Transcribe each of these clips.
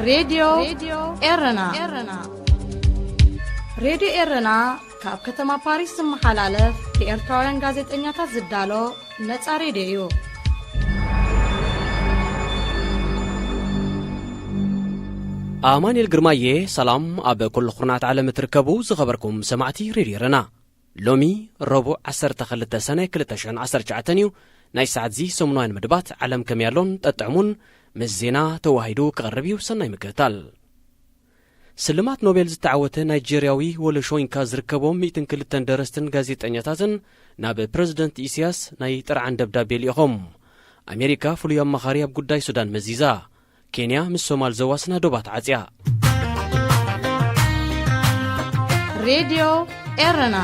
ሬድዮ ኤረና። ሬድዮ ኤረና ካብ ከተማ ፓሪስ ዝመሓላለፍ ብኤርትራውያን ጋዜጠኛታት ዝዳሎ ነጻ ሬድዮ እዩ። ኣማኑኤል ግርማየ፣ ሰላም ኣብ ኩሉ ኩርናዓት ዓለም እትርከቡ ዝኸበርኩም ሰማዕቲ ሬድዮ ኤረና። ሎሚ ረቡዕ ዓሰርተ ክልተ ሰነ ክልተ ሽሕን ዓሰርተ ትሽዓተን እዩ። ናይ ሰዓት እዚ ሰሙናውያን መደባት ዓለም ከመይ ኣሎን ጠጥዕሙን ምስ ዜና ተዋሂዱ ክቐርብ እዩ። ሰናይ ምክትታል። ስልማት ኖቤል ዝተዓወተ ናይጄርያዊ ወለ ሾይንካ ዝርከቦም ሚእትን ክልተን ደረስትን ጋዜጠኛታትን ናብ ፕረዚደንት ኢሳያስ ናይ ጥርዓን ደብዳቤ ልኢኾም። ኣሜሪካ ፍሉይ ኣማኻሪ ኣብ ጉዳይ ሱዳን መዚዛ። ኬንያ ምስ ሶማል ዘዋስና ዶባት ዓጽያ። ሬድዮ ኤረና።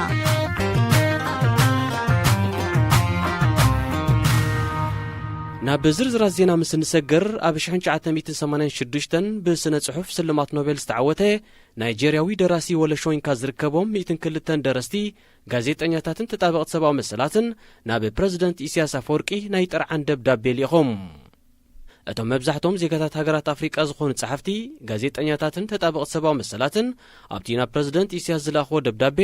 ናብ ዝርዝራት ዜና ምስ እንሰግር፣ ኣብ ሽሕን ትሽዓተ ሚእትን ሰማንያን ሽዱሽተን ብስነ ጽሑፍ ስልማት ኖቤል ዝተዓወተ ናይጄርያዊ ደራሲ ወለ ሾይንካ ዝርከቦም ሚእትን ክልተን ደረስቲ፣ ጋዜጠኛታትን ተጣበቕቲ ሰብኣዊ መሰላትን ናብ ፕረዚደንት ኢሳያስ ኣፈወርቂ ናይ ጥርዓን ደብዳቤ ልኢኾም። እቶም መብዛሕቶም ዜጋታት ሃገራት ኣፍሪቃ ዝኾኑ ጸሓፍቲ፣ ጋዜጠኛታትን ተጣበቕቲ ሰብኣዊ መሰላትን ኣብቲ ናብ ፕረዚደንት ኢሳያስ ዝለኣኽዎ ደብዳቤ፣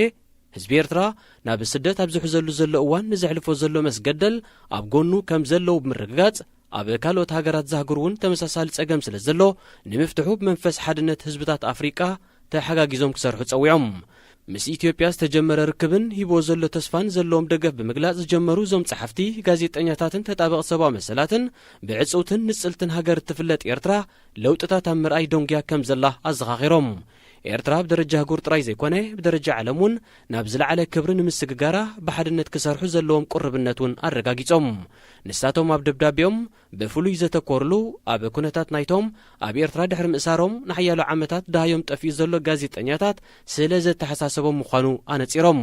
ህዝቢ ኤርትራ ናብ ስደት ኣብ ዝሕዘሉ ዘሎ እዋን ንዘሕልፎ ዘሎ መስገደል ኣብ ጎኑ ከም ዘለዉ ብምርግጋጽ፣ ኣብ ካልኦት ሃገራት ዛህግር እውን ተመሳሳሊ ጸገም ስለ ዘሎ፣ ንምፍትሑ ብመንፈስ ሓድነት ህዝብታት ኣፍሪቃ ተሓጋጊዞም ክሰርሑ ጸዊዖም። ምስ ኢትዮጵያ ዝተጀመረ ርክብን ሂብዎ ዘሎ ተስፋን ዘለዎም ደገፍ ብምግላጽ ዝጀመሩ እዞም ጸሓፍቲ፣ ጋዜጠኛታትን ተጣበቕቲ ሰብኣዊ መሰላትን፣ ብዕጽውትን ንጽልትን ሃገር እትፍለጥ ኤርትራ ለውጥታት ኣብ ምርኣይ ደንጉያ ከም ዘላ ኣዘኻኺሮም። ኤርትራ ብደረጃ ኣህጉር ጥራይ ዘይኮነ፣ ብደረጃ ዓለም እውን ናብ ዝለዓለ ክብሪ ንምስግጋራ ብሓድነት ክሰርሑ ዘለዎም ቁርብነት እውን ኣረጋጊጾም። ንሳቶም ኣብ ደብዳቤኦም ብፍሉይ ዘተኮርሉ፣ ኣብ ኩነታት ናይቶም ኣብ ኤርትራ ድሕሪ ምእሳሮም ንሓያሎ ዓመታት ደሃዮም ጠፊኡ ዘሎ ጋዜጠኛታት ስለ ዘተሓሳሰቦም ምዃኑ ኣነጺሮም።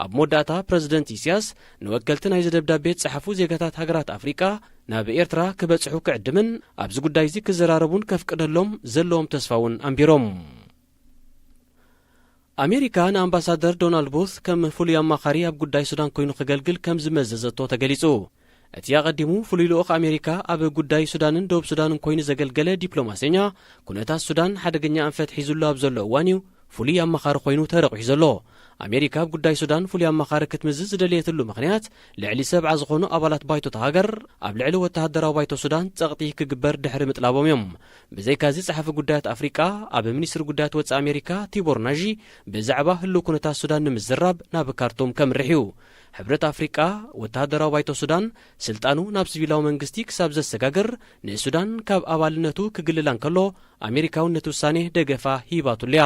ኣብ መወዳእታ ፕረዚደንት ኢሳያስ ንወከልቲ ናይዚ ደብዳቤ ዝጸሓፉ ዜጋታት ሃገራት ኣፍሪቃ ናብ ኤርትራ ክበጽሑ ክዕድምን ኣብዚ ጉዳይ እዚ ክዘራረቡን ከፍቅደሎም ዘለዎም ተስፋ እውን ኣንቢሮም። ኣሜሪካ ንኣምባሳደር ዶናልድ ቡት ከም ፍሉይ ኣማኻሪ ኣብ ጉዳይ ሱዳን ኮይኑ ከገልግል ከም ዝመዘዘቶ ተገሊጹ። እቲ ኣቐዲሙ ፍሉይ ልኡኽ ኣሜሪካ ኣብ ጉዳይ ሱዳንን ደቡብ ሱዳንን ኮይኑ ዘገልገለ ዲፕሎማሰኛ፣ ኩነታት ሱዳን ሓደገኛ ኣንፈት ሒዙሉ ኣብ ዘሎ እዋን እዩ ፍሉይ ኣማኻሪ ኮይኑ ተረቑሑ ዘሎ። ኣሜሪካ ኣብ ጉዳይ ሱዳን ፍሉይ ኣማኻሪ ክትምዝዝ ዝደለየትሉ ምኽንያት፣ ልዕሊ ሰብዓ ዝኾኑ ኣባላት ባይቶታ ሃገር ኣብ ልዕሊ ወተሃደራዊ ባይቶ ሱዳን ጸቕጢ ክግበር ድሕሪ ምጥላቦም እዮም። ብዘይካዚ፣ ጸሓፊ ጉዳያት ኣፍሪቃ ኣብ ሚኒስትሪ ጉዳያት ወጻኢ ኣሜሪካ ቲቦር ናዢ ብዛዕባ ህሉው ኩነታት ሱዳን ንምዝራብ ናብ ካርቱም ከምርሕ እዩ። ሕብረት ኣፍሪቃ፣ ወተሃደራዊ ባይቶ ሱዳን ስልጣኑ ናብ ሲቪላዊ መንግስቲ ክሳብ ዘሰጋግር፣ ንሱዳን ካብ ኣባልነቱ ክግልላ እንከሎ፣ ኣሜሪካ እውን ነቲ ውሳኔ ደገፋ ሂባትሉ እያ።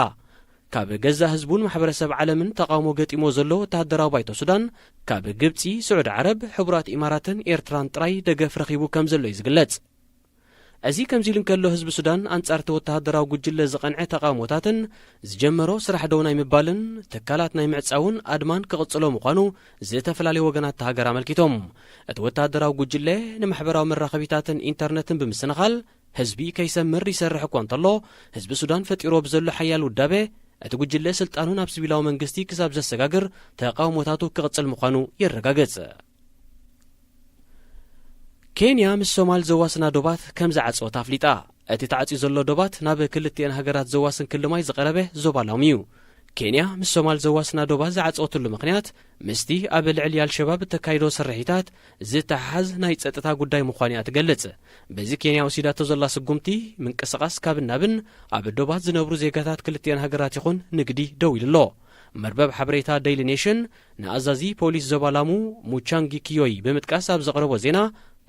ካብ ገዛእ ህዝቡን ማሕበረሰብ ዓለምን ተቓውሞ ገጢሞ ዘሎ ወተሃደራዊ ባይቶ ሱዳን፣ ካብ ግብጺ፣ ስዑዲ ዓረብ፣ ሕቡራት ኢማራትን ኤርትራን ጥራይ ደገፍ ረኺቡ ከም ዘሎ እዩ ዝግለጽ። እዚ ከምዚ ኢሉ እንከሎ፣ ህዝቢ ሱዳን ኣንጻር እቲ ወተሃደራዊ ጉጅለ ዝቐንዐ ተቓውሞታትን ዝጀመሮ ስራሕ ደው ናይ ምባልን ትካላት ናይ ምዕጻውን ኣድማን ክቕጽሎ ምዃኑ ዝተፈላለዩ ወገናት እታ ሃገር ኣመልኪቶም። እቲ ወተሃደራዊ ጉጅለ ንማሕበራዊ መራኸቢታትን ኢንተርነትን ብምስንኻል ህዝቢ ከይሰምር ይሰርሕ እኳ እንተሎ፣ ህዝቢ ሱዳን ፈጢሮ ብዘሎ ሓያል ውዳበ፣ እቲ ጉጅለ ስልጣኑ ናብ ሲቪላዊ መንግስቲ ክሳብ ዘሰጋግር ተቓውሞታቱ ክቕጽል ምዃኑ የረጋግጽ። ኬንያ ምስ ሶማል ዘዋስና ዶባት ከም ዝዓጸወት ኣፍሊጣ። እቲ ተዓጽዩ ዘሎ ዶባት ናብ ክልቲኤን ሃገራት ዘዋስን ክሊ ማይ ዝቐረበ ዞባ ላሙ እዩ። ኬንያ ምስ ሶማል ዘዋስና ዶባት ዝዓጸወትሉ ምኽንያት፣ ምስቲ ኣብ ልዕሊ ኣልሸባብ እተካይዶ ስርሒታት ዝተሓሓዝ ናይ ጸጥታ ጉዳይ ምዃኑ እያ ትገልጽ። በዚ ኬንያ ወሲዳቶ ዘላ ስጉምቲ፣ ምንቅስቓስ ካብን ናብን ኣብ ዶባት ዝነብሩ ዜጋታት ክልቲኤን ሃገራት ይኹን ንግዲ ደው ኢሉ ኣሎ። መርበብ ሓበሬታ ዴይሊ ኔሽን ንኣዛዚ ፖሊስ ዞባ ላሙ ሙቻንጊ ኪዮይ ብምጥቃስ ኣብ ዘቕረቦ ዜና፣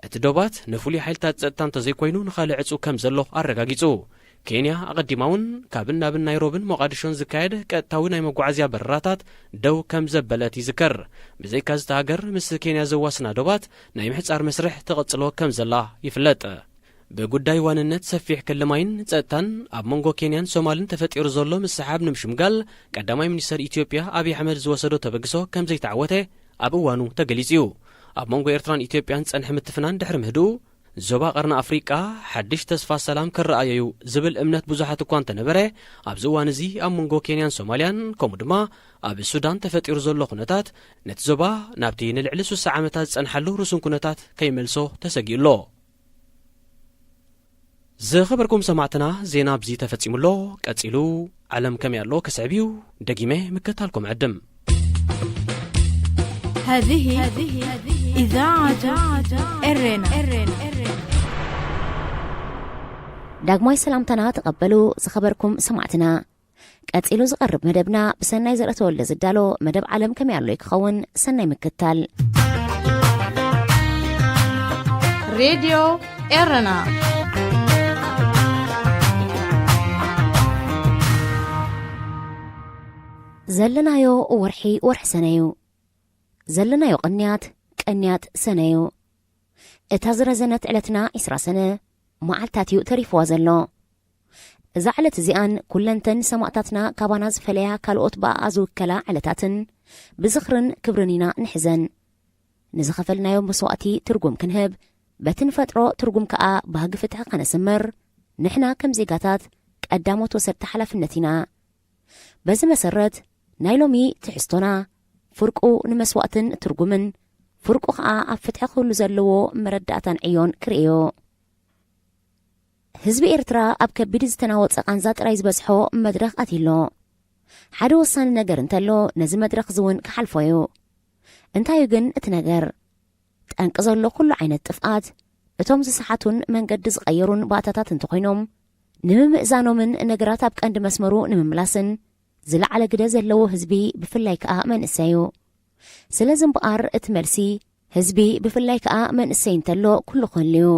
እቲ ዶባት ንፍሉይ ሓይልታት ጸጥታ እንተዘይኮይኑ ንኻልእ ዕጹው ከም ዘሎ ኣረጋጊጹ። ኬንያ ኣቐዲማ እውን ካብን ናብን ናይሮብን ሞቓዲሾን ዝካየድ ቀጥታዊ ናይ መጓዓዝያ በረራታት ደው ከም ዘበለት ይዝከር። ብዘይካዚ እታ ሃገር ምስ ኬንያ ዘዋስና ዶባት ናይ ምሕጻር መስርሕ ትቕጽሎ ከም ዘላ ይፍለጥ። ብጉዳይ ዋንነት ሰፊሕ ክሊ ማይን ጸጥታን ኣብ መንጎ ኬንያን ሶማልን ተፈጢሩ ዘሎ ምስሕሓብ ንምሽምጋል፣ ቀዳማይ ሚኒስተር ኢትዮጵያ ኣብይ ኣሕመድ ዝወሰዶ ተበግሶ ከም ዘይተዓወተ ኣብ እዋኑ ተገሊጹ እዩ። ኣብ መንጎ ኤርትራን ኢትዮጵያን ዝጸንሐ ምትፍናን ድሕሪ ምህድኡ፣ ዞባ ቀርኒ ኣፍሪቃ ሓድሽ ተስፋ ሰላም ክረኣዮ እዩ ዝብል እምነት ብዙሓት እኳ እንተነበረ፣ ኣብዚ እዋን እዚ ኣብ መንጎ ኬንያን ሶማልያን፣ ከምኡ ድማ ኣብ ሱዳን ተፈጢሩ ዘሎ ኩነታት፣ ነቲ ዞባ ናብቲ ንልዕሊ ስሳ ዓመታት ዝጸንሓሉ ርሱን ኩነታት ከይመልሶ ተሰጊኡ ኣሎ። ዝኸበርኩም ሰማዕትና፣ ዜና ኣብዚ ተፈጺሙ ኣሎ። ቀጺሉ ዓለም ከመይ ኣሎ ክስዕብ እዩ። ደጊመ ምክታልኩም ዕድም። هذه إذاعة إرينا. ዳግማይ ሰላምታና ተቐበሉ ዝኸበርኩም ሰማዕትና። ቀጺሉ ዝቐርብ መደብና ብሰናይ ዘርእ ተወልደ ዝዳሎ መደብ ዓለም ከመይ ኣሎ ክኸውን። ሰናይ ምክታል። ሬድዮ ኤረና። ዘለናዮ ወርሒ ወርሒ ሰነ እዩ። ዘለናዮ ቅንያት ቅንያት ሰነ እዩ። እታ ዝረዘነት ዕለትና ዒስራ ሰነ መዓልታት እዩ ተሪፍዋ ዘሎ። እዛ ዕለት እዚኣን ኩለንተን ሰማእታትና ካባና ዝፈለያ ካልኦት ብኣኣ ዝውከላ ዕለታትን ብዝኽርን ክብርን ኢና ንሕዘን። ንዝኸፈልናዮ መስዋእቲ ትርጉም ክንህብ፣ በቲ ንፈጥሮ ትርጉም ከኣ ባህጊ ፍትሒ ከነስምር፣ ንሕና ከም ዜጋታት ቀዳሞት ወሰድቲ ሓላፍነት ኢና። በዚ መሰረት ናይ ሎሚ ትሕዝቶና ፍርቁ ንመስዋእትን ትርጉምን፣ ፍርቁ ከኣ ኣብ ፍትሒ ክህሉ ዘለዎ መረዳእታን ዕዮን ክርእዮ። ህዝቢ ኤርትራ ኣብ ከቢድ ዝተናወጸ ቃንዛ ጥራይ ዝበጽሖ መድረኽ ኣትዩ ኣሎ። ሓደ ወሳኒ ነገር እንተሎ ነዚ መድረኽ እዚ እውን ክሓልፎ እዩ። እንታይ እዩ ግን እቲ ነገር? ጠንቂ ዘሎ ኩሉ ዓይነት ጥፍኣት እቶም ዝሰሓቱን መንገዲ ዝቐየሩን ባእታታት እንተኾይኖም፣ ንምምእዛኖምን ነገራት ኣብ ቀንዲ መስመሩ ንምምላስን ዝለዓለ ግደ ዘለዎ ህዝቢ፣ ብፍላይ ከኣ መንእሰይ እዩ። ስለዚ እምበኣር እቲ መልሲ፣ ህዝቢ ብፍላይ ከኣ መንእሰይ እንተሎ ኩሉ ክህሉ እዩ።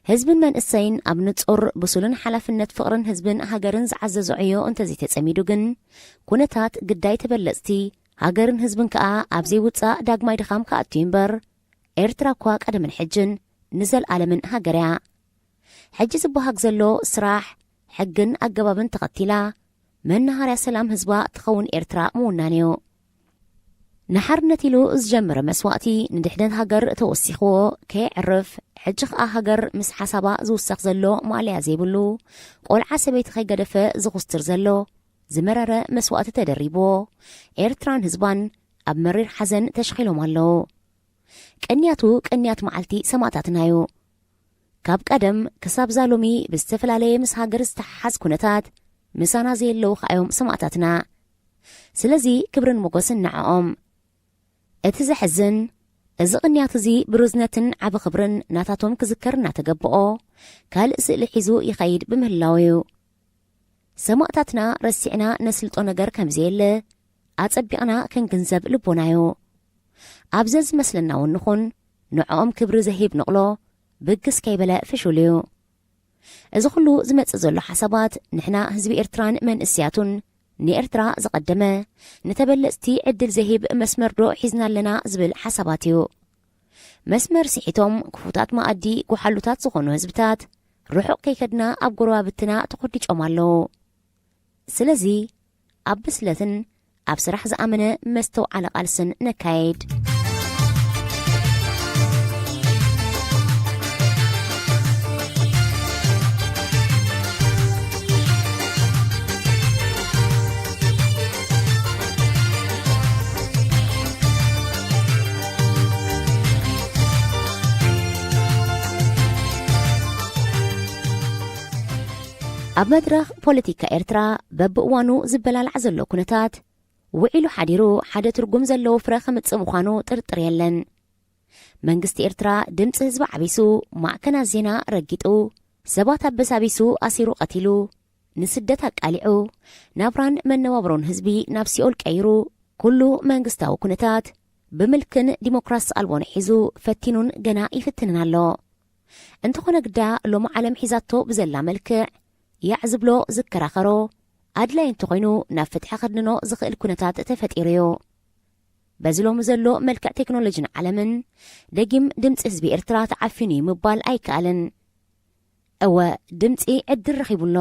ህዝብን መንእሰይን ኣብ ንጹር ብሱልን ሓላፍነት ፍቕርን ህዝብን ሃገርን ዝዓዘዞ ዕዮ እንተዘይተጸሚዱ ግን፣ ኩነታት ግዳይ ተበለጽቲ፣ ሃገርን ህዝብን ከኣ ኣብ ዘይውጻእ ዳግማይ ድኻም ክኣቱ እዩ እምበር፣ ኤርትራ እኳ ቀደምን ሕጅን ንዘልኣለምን ሃገር እያ። ሕጂ ዝበሃግ ዘሎ ስራሕ፣ ሕግን ኣገባብን ተኸቲላ መናሃርያ ሰላም ህዝባ ትኸውን ኤርትራ ምውናን እዩ። ንሓርነት ኢሉ ዝጀመረ መስዋእቲ ንድሕነት ሃገር ተወሲኽዎ ከየዕርፍ፣ ሕጂ ኸኣ ሃገር ምስ ሓሳባ ዝውሰኽ ዘሎ ማእለያ ዘይብሉ፣ ቆልዓ ሰበይቲ ከይገደፈ ዝኹስትር ዘሎ ዝመረረ መስዋእቲ ተደሪብዎ፣ ኤርትራን ህዝባን ኣብ መሪር ሓዘን ተሸኺሎም ኣለዉ። ቅንያቱ ቅንያት መዓልቲ ሰማእታትና እዩ። ካብ ቀደም ክሳብ ዛ ሎሚ ብዝተፈላለየ ምስ ሃገር ዝተሓሓዝ ኩነታት ምሳና ዘየለዉ ከኣዮም ሰማእታትና። ስለዚ ክብርን ሞገስን ንዕኦም። እቲ ዘሕዝን፣ እዚ ቅንያት እዚ ብርዝነትን ዓቢ ክብርን ናታቶም ክዝከር እናተገብኦ፣ ካልእ ስእሊ ሒዙ ይኸይድ ብምህላው እዩ። ሰማእታትና ረሲዕና ነስልጦ ነገር ከም ዘየለ ኣጸቢቕና ክንግንዘብ ልቦና እዩ። ኣብ ዘዝመስለና እውን ንኹን፣ ንዕኦም ክብሪ ዘሂብ ንቕሎ ብግስ ከይበለ ፍሹል እዩ። እዚ ኩሉ ዝመጽእ ዘሎ ሓሳባት፣ ንሕና ህዝቢ ኤርትራን መንእሰያቱን፣ ንኤርትራ ዝቐደመ፣ ንተበለጽቲ ዕድል ዘሂብ መስመር ዶ ሒዝና ኣለና ዝብል ሓሳባት እዩ። መስመር ስሒቶም ክፉታት መኣዲ ጎሓሉታት ዝኾኑ ህዝብታት፣ ርሑቕ ከይከድና ኣብ ጎረባብትና ተኾዲጮም ኣለዉ። ስለዚ፣ ኣብ ብስለትን ኣብ ስራሕ ዝኣመነ መስተውዓሊ ቃልስን ነካየድ። ኣብ መድረኽ ፖለቲካ ኤርትራ በብእዋኑ ዝበላላዕ ዘሎ ኩነታት፣ ውዒሉ ሓዲሩ ሓደ ትርጉም ዘለዎ ፍረ ከምጽእ ምዃኑ ጥርጥር የለን። መንግስቲ ኤርትራ ድምጺ ህዝቢ ዓቢሱ፣ ማዕከናት ዜና ረጊጡ፣ ሰባት ኣበሳቢሱ፣ ኣሲሩ ቀቲሉ፣ ንስደት ኣቃሊዑ፣ ናብራን መነባብሮን ህዝቢ ናብ ሲኦል ቀይሩ፣ ኩሉ መንግስታዊ ኩነታት ብምልክን ዲሞክራሲ ኣልቦን ሒዙ ፈቲኑን ገና ይፍትንን ኣሎ። እንተኾነ ግዳ፣ ሎሚ ዓለም ሒዛቶ ብዘላ መልክዕ፣ ያዕ ዝብሎ ዝከራኸሮ፣ ኣድላይ እንተኾይኑ ናብ ፍትሒ ከድንኖ ዝኽእል ኩነታት ተፈጢሩ እዩ። በዚ ሎሚ ዘሎ መልክዕ ቴክኖሎጂን ዓለምን፣ ደጊም ድምጺ ህዝቢ ኤርትራ ተዓፊኑ እዩ ምባል ኣይከኣልን። እወ፣ ድምጺ ዕድል ረኺቡ ኣሎ።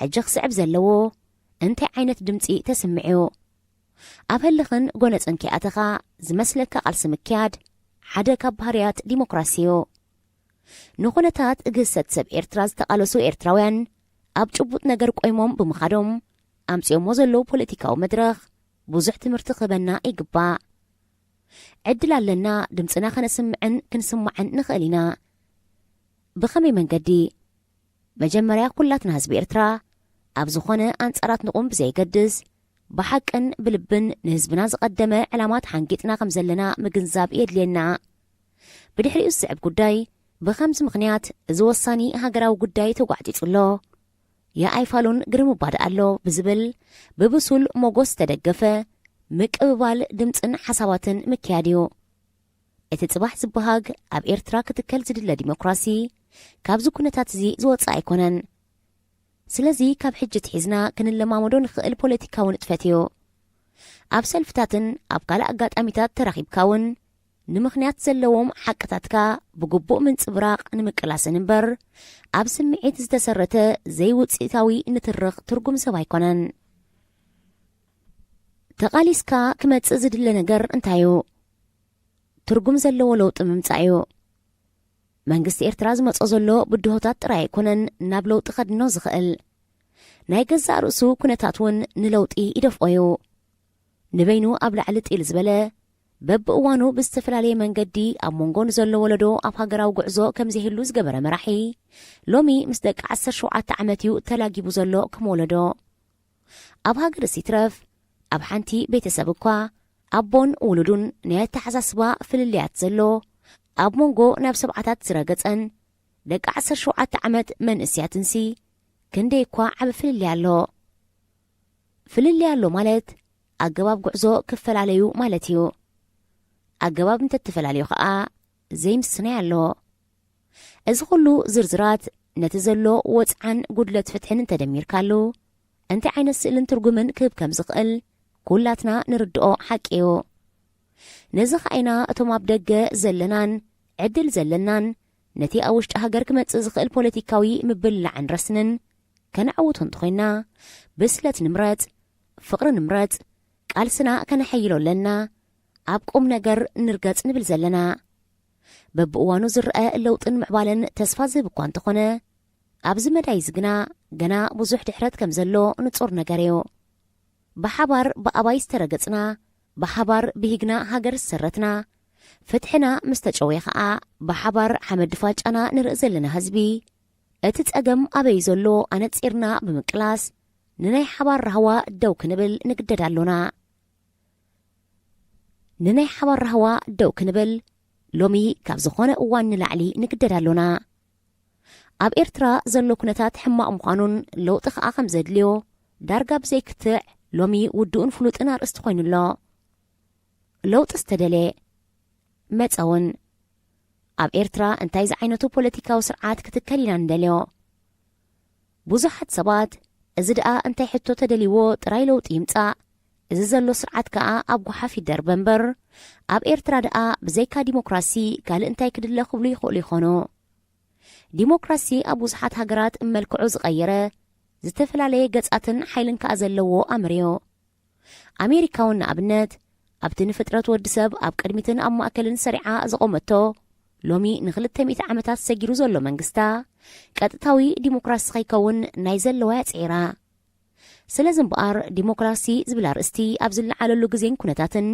ሕጂ ክስዕብ ዘለዎ፣ እንታይ ዓይነት ድምጺ ተስምዕ እዩ? ኣብ ህልኽን ጎነጽን ከይኣተኻ ዝመስለካ ቃልሲ ምክያድ፣ ሓደ ካብ ባህርያት ዲሞክራሲ እዩ። ንኹነታት ግህሰት ሰብ ኤርትራ ዝተቓለሱ ኤርትራውያን፣ ኣብ ጭቡጥ ነገር ቆይሞም ብምኻዶም፣ ኣምጺኦሞ ዘለዉ ፖለቲካዊ መድረኽ፣ ብዙሕ ትምህርቲ ክህበና ይግባእ። ዕድል ኣለና፣ ድምጽና ከነስምዕን ክንስማዕን ንኽእል ኢና። ብኸመይ መንገዲ? መጀመርያ ኩላትና ህዝቢ ኤርትራ ኣብ ዝኾነ ኣንጻራት ንቑም ብዘይገድስ፣ ብሓቅን ብልብን ንህዝብና ዝቐደመ ዕላማት ሓንጊጥና ከም ዘለና ምግንዛብ የድልየና። ብድሕሪኡ ዝስዕብ ጉዳይ፣ ብኸምዚ ምኽንያት እዚ ወሳኒ ሃገራዊ ጉዳይ ተጓዕጺጹ ኣሎ። የኣይፋሉን ግርም እባ ደኣ ኣሎ ብዝብል ብብሱል ሞጎስ ዝተደገፈ ምቅብባል ድምጽን ሓሳባትን ምክያድ እዩ። እቲ ጽባሕ ዝበሃግ ኣብ ኤርትራ ክትከል ዝድለ ዲሞክራሲ ካብዚ ኩነታት እዚ ዝወጽእ ኣይኮነን። ስለዚ ካብ ሕጂ ትሒዝና ክንለማመዶ ንኽእል ፖለቲካዊ ንጥፈት እዩ። ኣብ ሰልፍታትን ኣብ ካልእ ኣጋጣሚታት ተራኺብካ እውን ንምኽንያት ዘለዎም ሓቅታትካ ብግቡእ ምንጽብራቕ ንምቅላስን እምበር ኣብ ስምዒት ዝተሰረተ ዘይውጽኢታዊ ንትርኽ ትርጉም ሰብ ኣይኮነን። ተቓሊስካ ክመጽእ ዝድለ ነገር እንታይ እዩ? ትርጉም ዘለዎ ለውጢ ምምጻእ እዩ። መንግስቲ ኤርትራ ዝመጾ ዘሎ ብድሆታት ጥራይ ኣይኮነን ናብ ለውጢ ከድኖ ዝኽእል። ናይ ገዛእ ርእሱ ኩነታት እውን ንለውጢ ይደፍኦ እዩ። ንበይኑ ኣብ ላዕሊ ጢል ዝበለ፣ በብእዋኑ ብዝተፈላለየ መንገዲ ኣብ መንጎ ንዘሎ ወለዶ ኣብ ሃገራዊ ጉዕዞ ከም ዘይህሉ ዝገበረ መራሒ፣ ሎሚ ምስ ደቂ ዓሰርተ ሸውዓተ ዓመት እዩ ተላጊቡ ዘሎ ከም ወለዶ። ኣብ ሃገርስ ይትረፍ፣ ኣብ ሓንቲ ቤተሰብ እኳ ኣቦን ውሉዱን ናይ ኣተሓሳስባ ፍልልያት ዘሎ፣ ኣብ መንጎ ናብ ሰብዓታት ዝረገጸን ደቂ ዓሰርተ ሸውዓተ ዓመት መንእስያትንሲ ክንደይ እኳ ዓቢ ፍልልይ ኣሎ። ፍልልይ ኣሎ ማለት ኣገባብ ጉዕዞ ክፈላለዩ ማለት እዩ። ኣገባብ እንተትፈላለዩ ኸኣ ዘይምስናይ ኣሎ። እዚ ኹሉ ዝርዝራት ነቲ ዘሎ ወጽዓን ጉድለት ፍትሕን እንተደሚርካሉ፣ እንታይ ዓይነት ስእልን ትርጉምን ክህብ ከም ዝኽእል ኩላትና ንርድኦ ሓቂ እዩ። ነዚ ኸኣ ኢና እቶም ኣብ ደገ ዘለናን ዕድል ዘለናን ነቲ ኣብ ውሽጢ ሃገር ክመጽእ ዝኽእል ፖለቲካዊ ምብልላዕን ረስንን ከነዕውቶ እንተኾይና፣ ብስለት ንምረጽ፣ ፍቕሪ ንምረጽ፣ ቃልስና ከነሐይሎ ኣለና፣ ኣብ ቁም ነገር ንርገጽ ንብል ዘለና። በብእዋኑ ዝረኣ ለውጥን ምዕባለን ተስፋ ዝህብ እኳ እንተኾነ፣ ኣብዚ መዳይ እዚ ግና ገና ብዙሕ ድሕረት ከም ዘሎ ንጹር ነገር እዩ። ብሓባር ብኣባይ ዝተረገጽና፣ ብሓባር ብሂግና ሃገር ዝሰረትና፣ ፍትሕና ምስ ተጨውየ ኸኣ ብሓባር ሓመድ ድፋጫና ንርኢ ዘለና ህዝቢ፣ እቲ ጸገም ኣበይ ዘሎ ኣነጺርና ብምቅላስ ንናይ ሓባር ራህዋ ደው ክንብል ንግደድ ኣሎና። ንናይ ሓባር ራህዋ ደው ክንብል ሎሚ ካብ ዝኾነ እዋን ንላዕሊ ንግደድ ኣሎና። ኣብ ኤርትራ ዘሎ ኩነታት ሕማቕ ምዃኑን ለውጢ ኸኣ ከም ዘድልዮ ዳርጋ ብዘይክትዕ ሎሚ ውዱእን ፍሉጥን ኣርእስቲ ኮይኑ ኣሎ። ለውጢ ዝተደልየ መጸ እውን ኣብ ኤርትራ እንታይ ዝዓይነቱ ፖለቲካዊ ስርዓት ክትከል ኢና ንደልዮ? ብዙሓት ሰባት እዚ ደኣ እንታይ ሕቶ ተደልይዎ ጥራይ ለውጢ ይምጻእ፣ እዚ ዘሎ ስርዓት ከኣ ኣብ ጓሓፍ ይደርበ እምበር፣ ኣብ ኤርትራ ደኣ ብዘይካ ዲሞክራሲ ካልእ እንታይ ክድለ ክብሉ ይኽእሉ ይኾኑ። ዲሞክራሲ ኣብ ብዙሓት ሃገራት መልክዑ ዝቐየረ፣ ዝተፈላለየ ገጻትን ሓይልን ከኣ ዘለዎ ኣምር እዩ። ኣሜሪካ እውን ንኣብነት፣ ኣብቲ ንፍጥረት ወዲ ሰብ ኣብ ቅድሚትን ኣብ ማእከልን ሰሪዓ ዝቖመቶ፣ ሎሚ ንኽልተ ሚእቲ ዓመታት ሰጊሩ ዘሎ መንግስታ፣ ቀጥታዊ ዲሞክራሲ ከይከውን ናይ ዘለዋ እያ ጽዒራ። ስለዚ እምበኣር ዲሞክራሲ ዝብል ኣርእስቲ ኣብ ዝለዓለሉ ግዜን ኩነታትን፣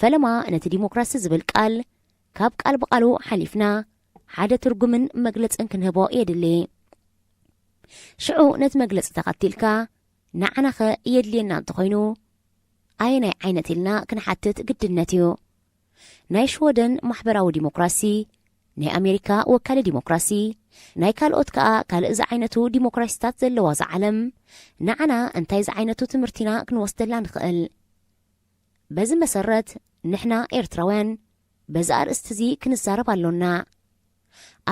ፈለማ ነቲ ዲሞክራሲ ዝብል ቃል ካብ ቃል ብቓሉ ሓሊፍና ሓደ ትርጉምን መግለጽን ክንህቦ የድሊ። ሽዑ ነቲ መግለጺ ተኸቲልካ ንዓናኸ የድልየና እንተኾይኑ ኣየናይ ዓይነት ኢልና ክንሓትት ግድነት እዩ። ናይ ሽወደን ማሕበራዊ ዲሞክራሲ፣ ናይ ኣሜሪካ ወካሊ ዲሞክራሲ፣ ናይ ካልኦት ከኣ ካልእ ዝዓይነቱ ዲሞክራሲታት ዘለዋ እዛ ዓለም ንዓና እንታይ ዝዓይነቱ ትምህርቲና ክንወስደላ ንኽእል? በዚ መሰረት ንሕና ኤርትራውያን በዚ ኣርእስቲ እዚ ክንዛረብ ኣሎና።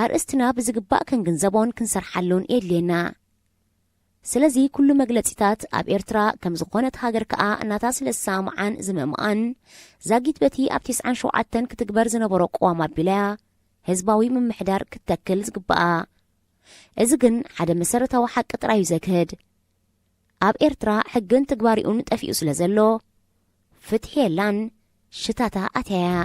ኣርእስትና ብዝግባእ ክንግንዘቦን ክንሰርሓሉን የድልየና። ስለዚ ኩሉ መግለጺታት ኣብ ኤርትራ ከም ዝኾነት ሃገር ከኣ እናታ ስለ ዝሰማምዓን ዝምእምኣን ዛጊት በቲ ኣብ ትስዓን ሸውዓተን ክትግበር ዝነበሮ ቅዋም ኣቢላያ ህዝባዊ ምምሕዳር ክትተክል ዝግባኣ። እዚ ግን ሓደ መሰረታዊ ሓቂ ጥራይ እዩ ዘግህድ። ኣብ ኤርትራ ሕግን ትግባሪኡን ጠፊኡ ስለ ዘሎ ፍትሒ የላን። ሽታታ ኣትያያ።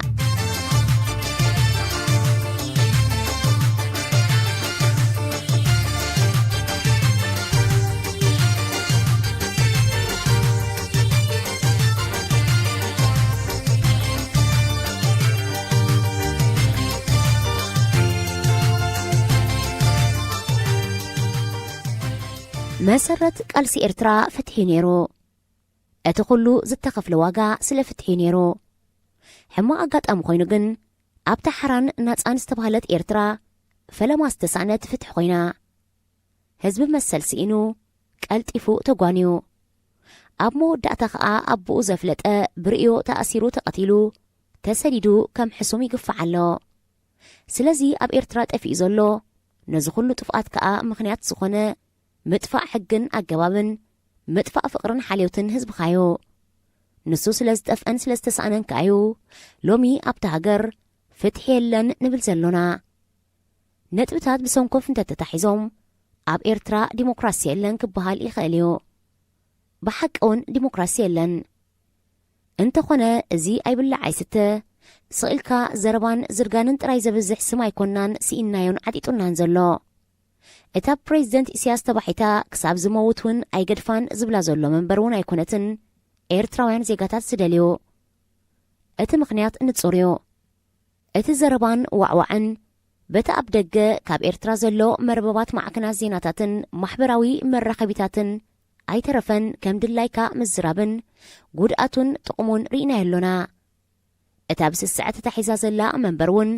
መሰረት ቃልሲ ኤርትራ ፍትሒ ነይሩ። እቲ ኩሉ ዝተኸፍለ ዋጋ ስለ ፍትሒ ነይሩ። ሕማቕ ኣጋጣሚ ኮይኑ ግን፣ ኣብታ ሓራን ናጻን ዝተባህለት ኤርትራ፣ ፈለማ ዝተሳእነት ፍትሒ ኮይና። ህዝቢ መሰል ስኢኑ፣ ቀልጢፉ ተጓንዩ። ኣብ መወዳእታ ከኣ ኣቦኡ ዘፍለጠ ብርእዮ ተኣሲሩ ተቐቲሉ፣ ተሰዲዱ ከም ሕሱም ይግፋዕ ኣሎ። ስለዚ ኣብ ኤርትራ ጠፊኡ ዘሎ፣ ነዚ ኩሉ ጥፍኣት ከኣ ምኽንያት ዝኾነ፣ ምጥፋእ ሕግን ኣገባብን፣ ምጥፋእ ፍቕርን ሓልዮትን ህዝብኻዮ። ንሱ ስለ ዝጠፍአን ስለ ዝተሳእነን ከኣዩ፣ ሎሚ ኣብታ ሃገር ፍትሒ የለን ንብል ዘሎና። ነጥብታት ብሰንኮፍ እንተተታሒዞም፣ ኣብ ኤርትራ ዲሞክራሲ የለን ክበሃል ይኽእል እዩ። ብሓቂ እውን ዲሞክራሲ የለን። እንተኾነ፣ እዚ ኣይብላዕ ኣይስተ፣ ስቕ ኢልካ ዘረባን ዝርጋንን ጥራይ ዘብዝሕ ስም ኣይኮናን ስኢንናዮን ዓጢጡናን ዘሎ። እታ ብፕሬዚደንት ኢሳያስ ተባሒታ ክሳብ ዝመውት እውን ኣይገድፋን ዝብላ ዘሎ መንበር እውን ኣይኮነትን ኤርትራውያን ዜጋታት ዝደልዩ። እቲ ምኽንያት ንጹር እዩ። እቲ ዘረባን ዋዕዋዕን በቲ ኣብ ደገ ካብ ኤርትራ ዘሎ መርበባት ማዕከናት ዜናታትን ማሕበራዊ መራኸቢታትን ኣይተረፈን ከም ድላይካ ምዝራብን ጉድኣቱን ጥቕሙን ርኢናዮ ኣሎና። እታ ብስስዐ ተታሒዛ ዘላ መንበር እውን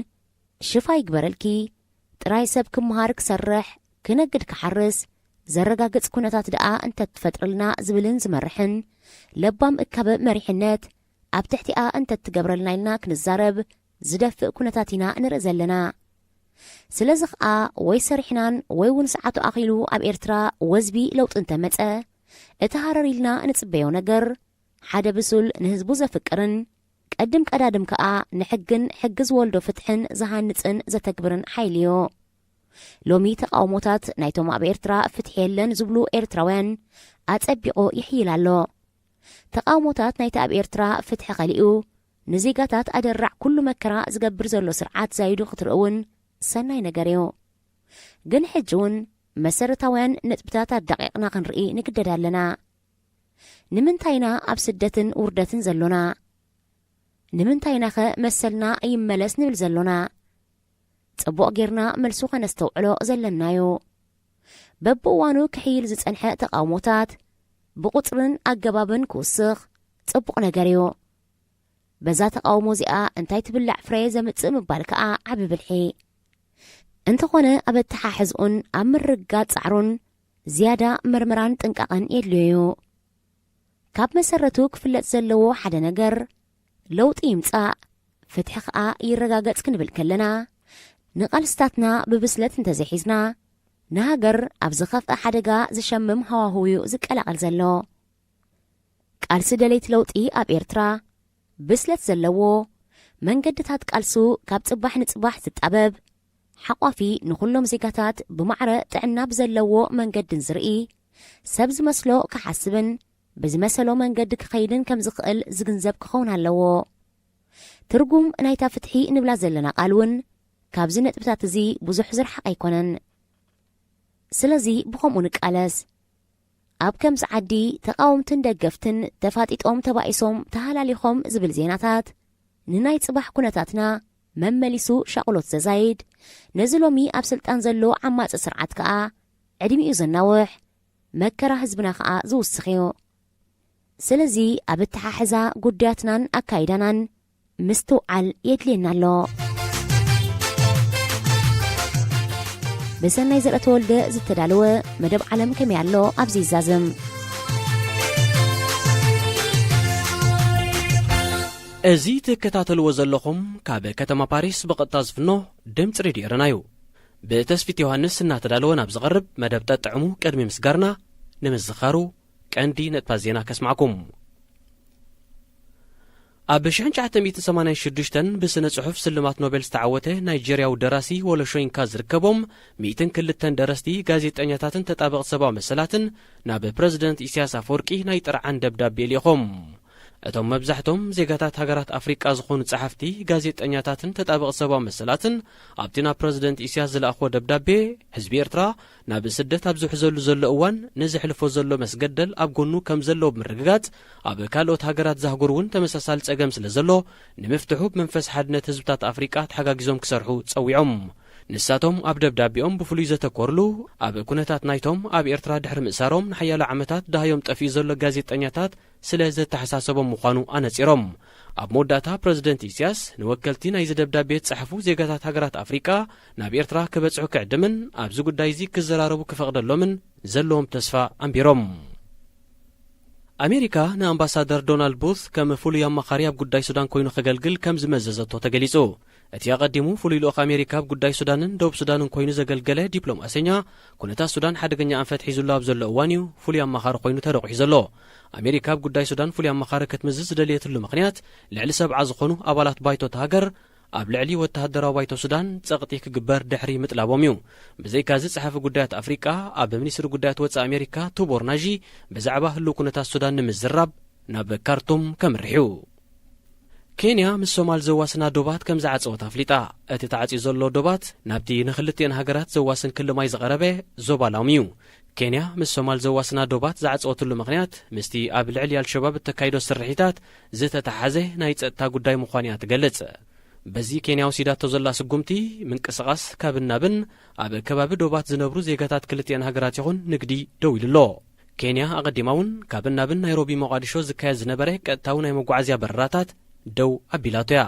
ሽፋ ይግበረልኪ፣ ጥራይ ሰብ ክመሃር ክሰርሕ፣ ክነግድ ክሓርስ፣ ዘረጋግጽ ኩነታት ደኣ እንተትፈጥረልና ዝብልን ዝመርሕን ለባም እካበ መሪሕነት ኣብ ትሕቲኣ እንተትገብረልና ኢልና ክንዛረብ ዝደፍእ ኩነታት ኢና ንርኢ ዘለና። ስለዚ ኸኣ ወይ ሰሪሕናን ወይ እውን ሰዓቱ ኣኺሉ ኣብ ኤርትራ ወዝቢ ለውጢ እንተመጸ፣ እቲ ሃረር ኢልና እንጽበዮ ነገር ሓደ ብሱል ንህዝቡ ዘፍቅርን ቀድም ቀዳድም ከኣ ንሕግን ሕጊ ዝወልዶ ፍትሕን ዝሃንጽን ዘተግብርን ሓይሊ እዩ። ሎሚ ተቃውሞታት ናይቶም ኣብ ኤርትራ ፍትሒ የለን ዝብሉ ኤርትራውያን ኣጸቢቑ ይሕይል ኣሎ። ተቃውሞታት ናይቲ ኣብ ኤርትራ ፍትሒ ከሊኡ ንዜጋታት ኣደራዕ ኩሉ መከራ ዝገብር ዘሎ ስርዓት ዛይዱ ክትርእውን ሰናይ ነገር እዩ። ግን ሕጂ እውን መሰረታውያን ነጥብታት ኣዳቂቕና ክንርኢ ንግደድ ኣለና። ንምንታይ ኢና ኣብ ስደትን ውርደትን ዘሎና? ንምንታይ ኢናኸ መሰልና ይመለስ ንብል ዘሎና? ጽቡቕ ጌርና መልሱ ከነስተውዕሎ ዘለናዮ። በብእዋኑ ክሕይል ዝጸንሐ ተቃውሞታት ብቁጽርን ኣገባብን ክውስኽ ጽቡቕ ነገር እዩ። በዛ ተቃውሞ እዚኣ እንታይ ትብላዕ ፍረ ዘምጽእ ምባል ከኣ ዓቢ ብልሒ። እንተኾነ ኣብ ኣተሓሕዝኡን ኣብ ምርግጋጽ ጻዕሩን ዝያዳ ምርምራን ጥንቃቐን የድልዮ እዩ። ካብ መሰረቱ ክፍለጥ ዘለዎ ሓደ ነገር ለውጢ ይምጻእ፣ ፍትሒ ከኣ ይረጋገጽ ክንብል ከለና፣ ንቓልስታትና ብብስለት እንተዘይሒዝና፣ ንሃገር ኣብ ዝኸፍአ ሓደጋ ዝሸምም ሃዋህው እዩ ዝቀላቐል ዘሎ። ቃልሲ ደለይቲ ለውጢ ኣብ ኤርትራ ብስለት ዘለዎ፣ መንገድታት ቃልሱ ካብ ጽባሕ ንጽባሕ ዝጣበብ፣ ሓቋፊ፣ ንኹሎም ዜጋታት ብማዕረ ጥዕና ብዘለዎ መንገድን ዝርኢ፣ ሰብ ዝመስሎ ክሓስብን ብዝመሰሎ መንገዲ ክኸይድን ከም ዝኽእል ዝግንዘብ ክኸውን ኣለዎ። ትርጉም ናይታ ፍትሒ ንብላ ዘለና ቃል እውን ካብዚ ነጥብታት እዚ ብዙሕ ዝረሓቐ ኣይኮነን። ስለዚ ብኸምኡ ንቃለስ። ኣብ ከምዚ ዓዲ ተቓወምትን ደገፍትን ተፋጢጦም ተባኢሶም ተሃላሊኾም ዝብል ዜናታት ንናይ ጽባሕ ኩነታትና መመሊሱ ሻቕሎት ዘዛይድ፣ ነዚ ሎሚ ኣብ ስልጣን ዘሎ ዓማጺ ስርዓት ከኣ ዕድሚኡ ዘናውሕ፣ መከራ ህዝብና ከኣ ዝውስኽ እዩ። ስለዚ ኣብ ኣተሓሕዛ ጉዳያትናን ኣካይዳናን ምስትውዓል የድልየና ኣሎ። ብሰናይ ዘርአ ተወልደ ዝተዳለወ መደብ ዓለም ከመይ ኣሎ ኣብዚ ይዛዘም። እዚ ትከታተልዎ ዘለኹም ካብ ከተማ ፓሪስ ብቐጥታ ዝፍኖ ድምፂ ሬድዮ ኤረና እዩ። ብተስፊት ዮሃንስ እናተዳለወ ናብ ዝቐርብ መደብ ጠጥዕሙ ቅድሚ ምስጋርና ንምዝኻሩ ቀንዲ ነጥባት ዜና ከስማዕኩም። ኣብ ሽሕን ትሽዓተ ሚእትን ሰማንያን ሽዱሽተን ብስነ ጽሑፍ ስልማት ኖቤል ዝተዓወተ ናይጀርያዊ ደራሲ ወሎ ሾይንካ ዝርከቦም ሚእትን ክልተን ደረስቲ፣ ጋዜጠኛታትን ተጣበቕቲ ሰብኣዊ መሰላትን ናብ ፕረዚደንት ኢሳያስ ኣፈወርቂ ናይ ጥርዓን ደብዳቤ ልኢኾም። እቶም መብዛሕቶም ዜጋታት ሃገራት ኣፍሪቃ ዝኾኑ ጸሓፍቲ፣ ጋዜጠኛታትን ተጣበቕቲ ሰብኣዊ መሰላትን ኣብቲ ናብ ፕረዚደንት ኢሳያስ ዝለኣኽዎ ደብዳቤ፣ ህዝቢ ኤርትራ ናብ ስደት ኣብ ዝሕዘሉ ዘሎ እዋን ንዘሕልፎ ዘሎ መስገደል ኣብ ጎኑ ከም ዘሎ ብምርግጋጽ፣ ኣብ ካልኦት ሃገራት ዛህጉር እውን ተመሳሳሊ ጸገም ስለ ዘሎ፣ ንምፍትሑ ብመንፈስ ሓድነት ህዝብታት ኣፍሪቃ ተሓጋጊዞም ክሰርሑ ጸዊዖም። ንሳቶም ኣብ ደብዳቤኦም ብፍሉይ ዘተኮርሉ፣ ኣብ ኩነታት ናይቶም ኣብ ኤርትራ ድሕሪ ምእሳሮም ንሓያሎ ዓመታት ደሃዮም ጠፊኡ ዘሎ ጋዜጠኛታት ስለ ዘተሓሳሰቦም ምዃኑ ኣነጺሮም። ኣብ መወዳእታ ፕረዚደንት ኢሳያስ ንወከልቲ ናይዚ ደብዳቤ ዝጸሓፉ ዜጋታት ሃገራት ኣፍሪቃ ናብ ኤርትራ ክበጽሑ ክዕድምን ኣብዚ ጉዳይ እዚ ክዘራረቡ ክፈቕደሎምን ዘለዎም ተስፋ ኣንቢሮም። ኣሜሪካ ንኣምባሳደር ዶናልድ ቡት ከም ፍሉይ ኣማኻሪ ኣብ ጉዳይ ሱዳን ኮይኑ ከገልግል ከም ዝመዘዘቶ ተገሊጹ። እቲ ኣቐዲሙ ፍሉይ ልኡኽ ኣሜሪካ ኣብ ጉዳይ ሱዳንን ደቡብ ሱዳንን ኮይኑ ዘገልገለ ዲፕሎማሰኛ፣ ኩነታት ሱዳን ሓደገኛ ኣንፈት ሒዙሉ ኣብ ዘሎ እዋን እዩ ፍሉይ ኣማኻሪ ኮይኑ ተረቑሑ ዘሎ። ኣሜሪካ ኣብ ጉዳይ ሱዳን ፍሉይ ኣማኻሪ ክትምዝዝ ዝደለየትሉ ምኽንያት፣ ልዕሊ ሰብዓ ዝኾኑ ኣባላት ባይቶ እታ ሃገር ኣብ ልዕሊ ወተሃደራዊ ባይቶ ሱዳን ጸቕጢ ክግበር ድሕሪ ምጥላቦም እዩ። ብዘይካዚ፣ ጸሓፊ ጉዳያት ኣፍሪቃ ኣብ ሚኒስትሪ ጉዳያት ወጻኢ ኣሜሪካ ቱቦር ናዢ ብዛዕባ ህልው ኩነታት ሱዳን ንምዝራብ ናብ ካርቱም ከምርሕ እዩ። ኬንያ ምስ ሶማል ዘዋስና ዶባት ከም ዝዓጸወት ኣፍሊጣ። እቲ ተዓጽዩ ዘሎ ዶባት ናብቲ ንክልቲኤን ሃገራት ዘዋስን ክሊ ማይ ዝቐረበ ዞባ ላሙ እዩ። ኬንያ ምስ ሶማል ዘዋስና ዶባት ዝዓጸወትሉ ምኽንያት ምስቲ ኣብ ልዕሊ ኣልሸባብ እተካይዶ ስርሒታት ዝተተሓሓዘ ናይ ጸጥታ ጉዳይ ምዃኑ እያ ትገልጽ። በዚ ኬንያ ወሲዳቶ ዘላ ስጉምቲ፣ ምንቅስቓስ ካብን ናብን ኣብ ከባቢ ዶባት ዝነብሩ ዜጋታት ክልቲኤን ሃገራት ይኹን ንግዲ ደው ኢሉ ኣሎ። ኬንያ ኣቐዲማ እውን ካብን ናብን ናይሮቢ ሞቓዲሾ ዝካየድ ዝነበረ ቀጥታዊ ናይ መጓዓዝያ በረራታት ደው ኣቢላቶ እያ።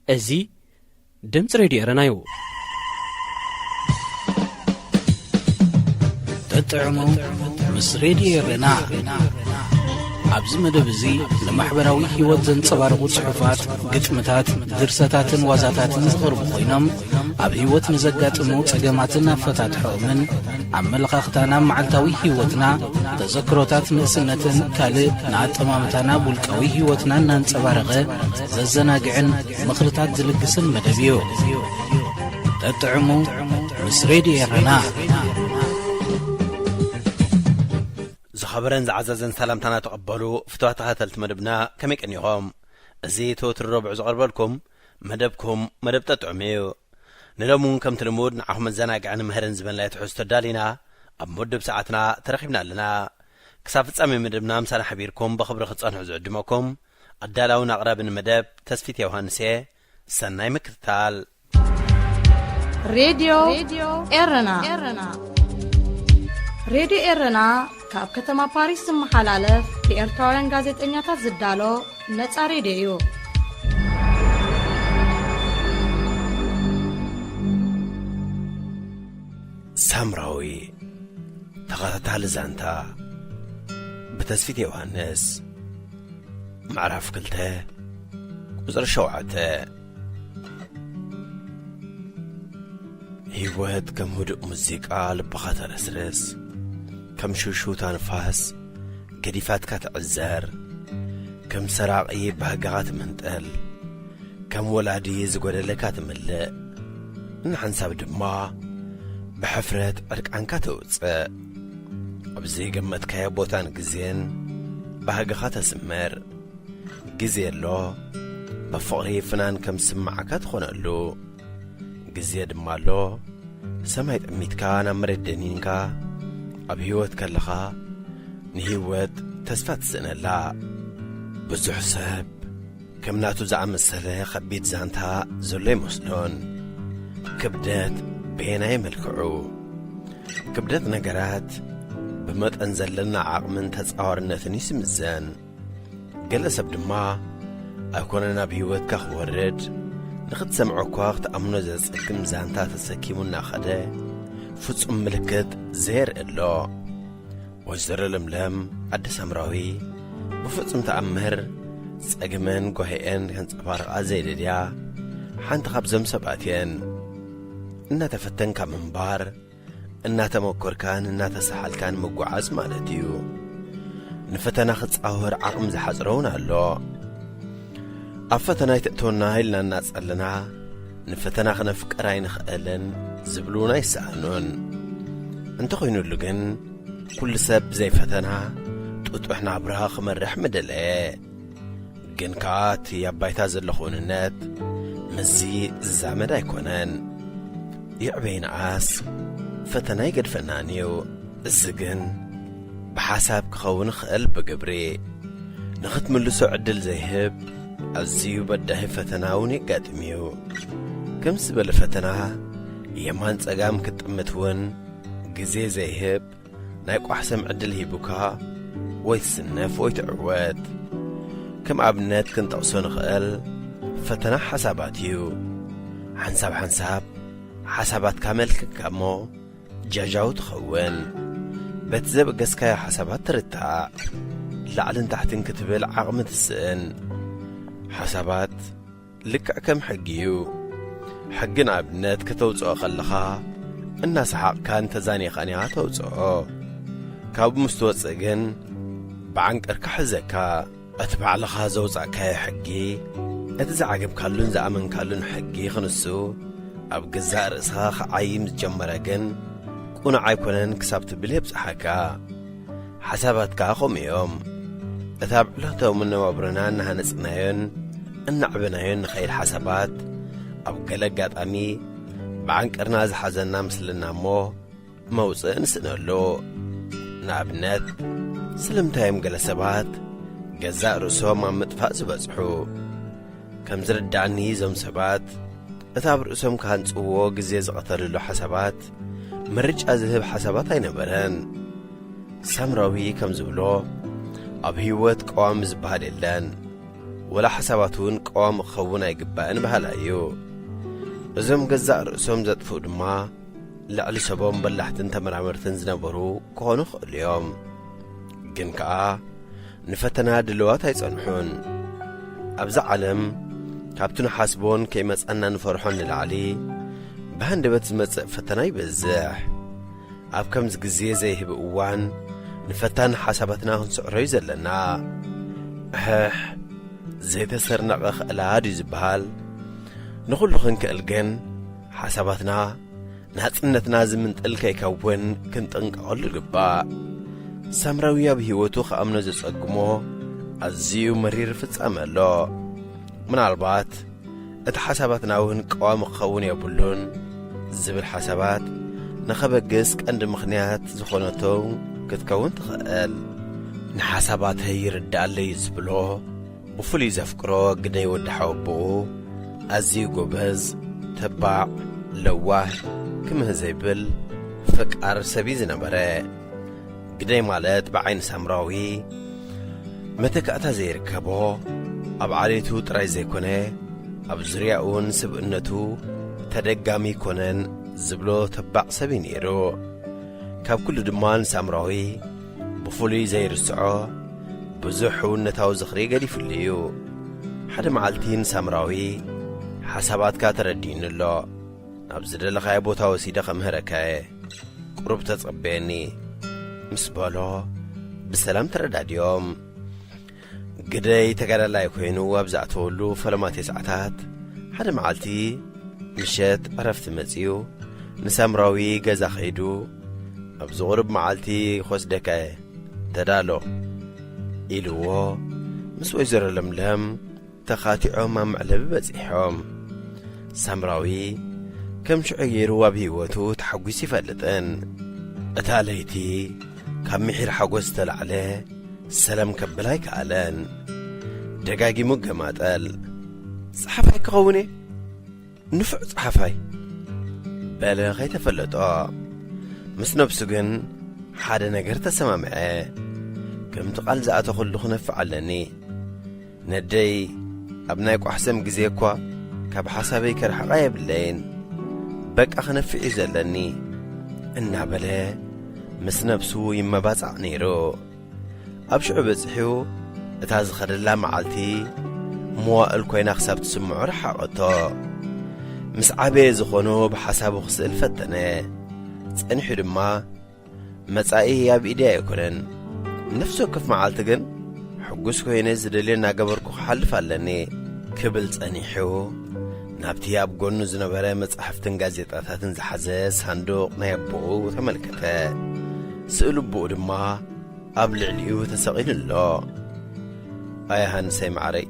እዚ ድምፂ ሬድዮ ኤረና እዩ። ጥዑሙ ምስ ሬድዮ ኤረና። ኣብዚ መደብ እዚ ንማሕበራዊ ህይወት ዘንጸባርቑ ጽሑፋት፣ ግጥምታት፣ ድርሰታትን ዋዛታትን ዝቐርቡ ኮይኖም፣ ኣብ ህይወት ንዘጋጥሙ ጸገማትን ኣፈታትሖኦምን፣ ኣመለኻኽታና ኣብ መዓልታዊ ህይወትና፣ ተዘክሮታት ንእስነትን ካልእ ንኣጠማምታና ኣብ ውልቃዊ ህይወትና እናንጸባረቐ ዘዘናግዕን ምኽርታት ዝልግስን መደብ እዩ። ጠጥዕሙ ምስ ሬድዮ ኤረና። ዝኸበረን ዝዓዘዘን ሰላምታና ተቐበሉ ፍቱዋት ተኸታተልቲ መደብና፣ ከመይ ቀኒኹም? እዚ ተወትሩ ረቡዕ ዝቐርበልኩም መደብኩም መደብ ጠጥዑም እዩ። ንሎሚ እውን ከምቲ ልሙድ ንዓኹም መዘናግዕን መህርን ዝበናይ ትሕዝቶ ኣዳሊና ኣብ ምድብ ሰዓትና ተረኺብና ኣለና። ክሳብ ፍጻሜ መደብና ምሳና ሓቢርኩም ብኽብሪ ክትጸንሑ ዝዕድመኩም ኣዳላውን ኣቕራብን መደብ ተስፊት ዮሃንስ እየ። ሰናይ ምክትታል። ሬድዮ ኤረና። ሬድዮ ኤረና ካብ ከተማ ፓሪስ ዝመሓላለፍ ብኤርትራውያን ጋዜጠኛታት ዝዳሎ ነጻ ሬድዮ እዩ። ሳምራዊ ተኸታታሊ ዛንታ ብተስፊት ዮሃንስ። ምዕራፍ ክልተ ቁጽሪ ሸውዓተ። ህይወት ከም ህዱእ ሙዚቃ ልብኻ ተረስርስ፣ ከም ሽውሽውታ ንፋስ ገዲፋትካ ትዕዘር፣ ከም ሰራቒ ባህግኻ ትምንጥል፣ ከም ወላዲ ዝጎደለካ ትምልእ፣ ንሓንሳብ ድማ ብሕፍረት ዕርቃንካ ተውጽእ። ኣብ ዘይገመትካዮ ቦታን ግዜን ባህግኻ ተስምር። ግዜ ኣሎ፣ ብፍቕሪ ፍናን ከም ዝስምዓካ ትኾነሉ። ግዜ ድማ ኣሎ፣ ሰማይ ጠሚትካ ናብ መሬት ደኒንካ፣ ኣብ ህይወት ከለኻ ንህይወት ተስፋ ትስእነላ። ብዙሕ ሰብ ከም ናቱ ዝኣመሰለ ኸቢድ ዛንታ ዘሎ ይመስሎን። ክብደት በየናይ መልክዑ? ክብደት ነገራት ብመጠን ዘለና ዓቕምን ተጻዋርነትን እዩ ዝምዘን። ገለ ሰብ ድማ ኣይኮነን ኣብ ህይወትካ ክወርድ፣ ንኽትሰምዖ እኳ ክትኣምኖ ዘጸግም ዛንታ ተሰኪሙ እናኸደ ፍጹም ምልክት ዘየርኢ ኣሎ። ወይዘሮ ለምለም ዓዲ ሳምራዊ ብፍጹም ተኣምር ጸገመን ጓሂአን ከንጸባርቓ ዘይደልያ ሓንቲ ካብዞም ሰባት እየን። እናተፈተንካ ምንባር፣ እናተመኮርካን እናተሳሓልካን ምጉዓዝ ማለት እዩ። ንፈተና ክጻወር ዓቕሚ ዝሓጽሮ እውን ኣሎ። ኣብ ፈተና ኣይትእተወና ኢልና እናጸለና፣ ንፈተና ክነፍቅር ኣይንኽእልን ዝብሉ እውን ኣይሰኣኑን። እንተኾይኑሉ ግን፣ ኩሉ ሰብ ብዘይ ፈተና ጥጡሕ ናብራ ክመርሕ ምደለየ። ግን ከኣ እቲ ኣብ ባይታ ዘሎ ክውንነት ምስዚ ዝዛመድ ኣይኮነን። ይዕበ ይንኣስ፣ ፈተና ይገድፈናን እዩ። እዚ ግን ብሓሳብ ክኸውን ይኽእል ብግብሪ። ንኽትምልሶ ዕድል ዘይህብ ኣዝዩ በዳሂ ፈተና እውን የጋጥም እዩ። ከም ዝበለ ፈተና የማን ጸጋም ክትጥምት እውን ግዜ ዘይህብ ናይ ቋሕሰም ዕድል ሂቡካ ወይ ትስነፍ ወይ ትዕወት። ከም ኣብነት ክንጠቕሶ ንኽእል ፈተና ሓሳባት እዩ። ሓንሳብ ሓንሳብ ሓሳባትካ መልክካ እሞ ጃጃው ትኸውን። በቲ ዘበገስካዮ ሓሳባት ትርታዕ። ላዕልን ታሕትን ክትብል ዓቕሚ ትስእን። ሓሳባት ልክዕ ከም ሕጊ እዩ። ሕጊ ንኣብነት ከተውፅኦ ከለኻ እናሰሓቕካን ተዛኒኻን ኢኻ ተውፅኦ። ካብኡ ምስ ትወፅእ ግን ብዓንቀርካ ሕዘካ። እቲ ባዕልኻ ዘውፃእካዮ ሕጊ፣ እቲ ዝዓገብካሉን ዝኣመንካሉን ሕጊ ክንሱ ኣብ ገዛእ ርእስኻ ክዓይም ዝጀመረ ግን ቁኑዕ ኣይኮነን ክሳብ ትብል የብፅሓካ። ሓሳባት ከኣ ከምኡ እዮም። እታ ኣብ ዕለታዊ መነባብሮና እናሃነጽናዮን እናዕበናዮን ንኸይድ ሓሳባት፣ ኣብ ገለ ኣጋጣሚ ብዓንቀርና ዝሓዘና ምስልና እሞ መውጽእ ንስእነሉ። ንኣብነት፣ ስለምንታይ እዮም ገለ ሰባት ገዛእ ርእሶም ኣብ ምጥፋእ ዝበጽሑ? ከም ዝርድኣኒ እዞም ሰባት፣ እቲ ኣብ ርእሶም ክሃንጽዎ ግዜ ዝቐተልሉ ሓሳባት፣ ምርጫ ዝህብ ሓሳባት ኣይነበረን። ሳምራዊ ከም ዝብሎ፣ ኣብ ህይወት ቀዋሚ ዝበሃል የለን። ወላ ሓሳባት እውን ቀዋሚ ክኸውን ኣይግባእን በሃላይ እዩ። እዞም ገዛእ ርእሶም ዘጥፍኡ ድማ፣ ልዕሊ ሰቦም በላሕትን ተመራመርትን ዝነበሩ ክኾኑ ይኽእሉ እዮም። ግን ከኣ ንፈተና ድልዋት ኣይጸንሑን። ኣብዛ ዓለም ካብቲ ንሓስቦን ከይመጻና ንፈርሖን ንላዕሊ ብሃንደበት ዝመጽእ ፈተና ይበዝሕ። ኣብ ከምዚ ግዜ ዘይህብ እዋን ንፈታኒ ሓሳባትና ክንስዕሮ እዩ ዘለና። ኣሕሕ፣ ዘይተሰርነቐ ክእላ ድዩ ዝበሃል? ንኹሉ ክንክእል ግን ሓሳባትና ናጽነትና ዝምንጥል ከይከውን ክንጥንቀቐሉ ይግባእ። ሳምራዊ ኣብ ህይወቱ ክኣምኖ ዘጸግሞ ኣዝዩ መሪር ፍጻመ ኣሎ። ምናልባት እቲ ሓሳባትና እውን ቀዋሚ ክኸውን የብሉን ዝብል ሓሳባት ንኸበግስ ቀንዲ ምኽንያት ዝኾነቶ ክትከውን ትኽእል። ንሓሳባተይ ይርድኣለይ ዝብሎ ብፍሉይ ዘፍቅሮ ግደይ ወዲ ሓወቦኡ ኣዝዩ ጎበዝ፣ ተባዕ፣ ለዋህ፣ ክምህ ዘይብል ፈቃር ሰብ እዩ ዝነበረ። ግደይ ማለት ብዓይኒ ሳምራዊ መተካእታ ዘይርከቦ፣ ኣብ ዓሌቱ ጥራይ ዘይኮነ ኣብ ዙርያኡን ስብእነቱ ተደጋሚ ይኮነን ዝብሎ ተባዕ ሰብ እዩ ነይሩ። ካብ ኩሉ ድማ ንሳምራዊ ብፍሉይ ዘይርስዖ ብዙሕ ሕውነታዊ ዝኽሪ ገዲፍሉ እዩ። ሓደ መዓልቲ ንሳምራዊ ሓሳባትካ ተረዲእኒ ኣሎ፣ ናብ ዝደለኻዮ ቦታ ወሲደ ከምህረካ እየ፣ ቁሩብ ተጸበየኒ ምስ በሎ ብሰላም ተረዳዲኦም። ግደይ ተጋዳላይ ኮይኑ ኣብ ዝኣተወሉ ፈለማ ተስዓታት ሓደ መዓልቲ ምሸት ዕረፍቲ መጺኡ ንሳምራዊ ገዛ ከይዱ፣ "ኣብዚ ቁሩብ መዓልቲ ክወስደካ እየ፣ ተዳሎ" ኢልዎ ምስ ወይዘሮ ለምለም ተኻቲዖም ኣብ መዕለቢ በጺሖም። ሳምራዊ ከም ሽዑ ገይሩ ኣብ ህይወቱ ተሓጒሱ ይፈልጥን። እታ ለይቲ ካብ ምሒር ሓጎስ ዝተላዕለ ሰላም ከብል ኣይከኣለን። ደጋጊሙ ገማጠል። "ጸሓፋይ ክኸውን እየ፣ ንፉዕ ጸሓፋይ" በለ ከይተፈለጦ። ምስ ነብሱ ግን ሓደ ነገር ተሰማምዐ። "ከምቲ ቃል ዝኣተኹሉ ክነፍዕ ኣለኒ። ነደይ ኣብ ናይ ቋሕሰም ግዜ እኳ ካብ ሓሳበይ ከርሕቓ የብለይን። በቃ ክነፍዕ እዩ ዘለኒ" እናበለ ምስ ነብሱ ይመባጻዕ ነይሩ። ኣብ ሽዑ በጺሑ እታ ዝኸደላ መዓልቲ መዋእል ኮይና ክሳብ ትስምዖ ረሓቐቶ። ምስ ዓበየ ዝኾኖ ብሓሳቡ ክስእል ፈተነ። ጸኒሑ ድማ "መጻኢ ኣብ ኢደይ ኣይኮነን። ነፍሲ ወከፍ መዓልቲ ግን ሕጉስ ኮይነ ዝደልዮ እናገበርኩ ክሓልፍ ኣለኒ" ክብል ጸኒሑ፣ ናብቲ ኣብ ጎኑ ዝነበረ መጻሕፍትን ጋዜጣታትን ዝሓዘ ሳንዱቕ ናይ ኣቦኡ ተመልከተ። ስእሊ ኣቦኡ ድማ ኣብ ልዕሊኡ ተሰቒሉ ኣሎ። "ኣየ ሃንሰይ መዓረይ፣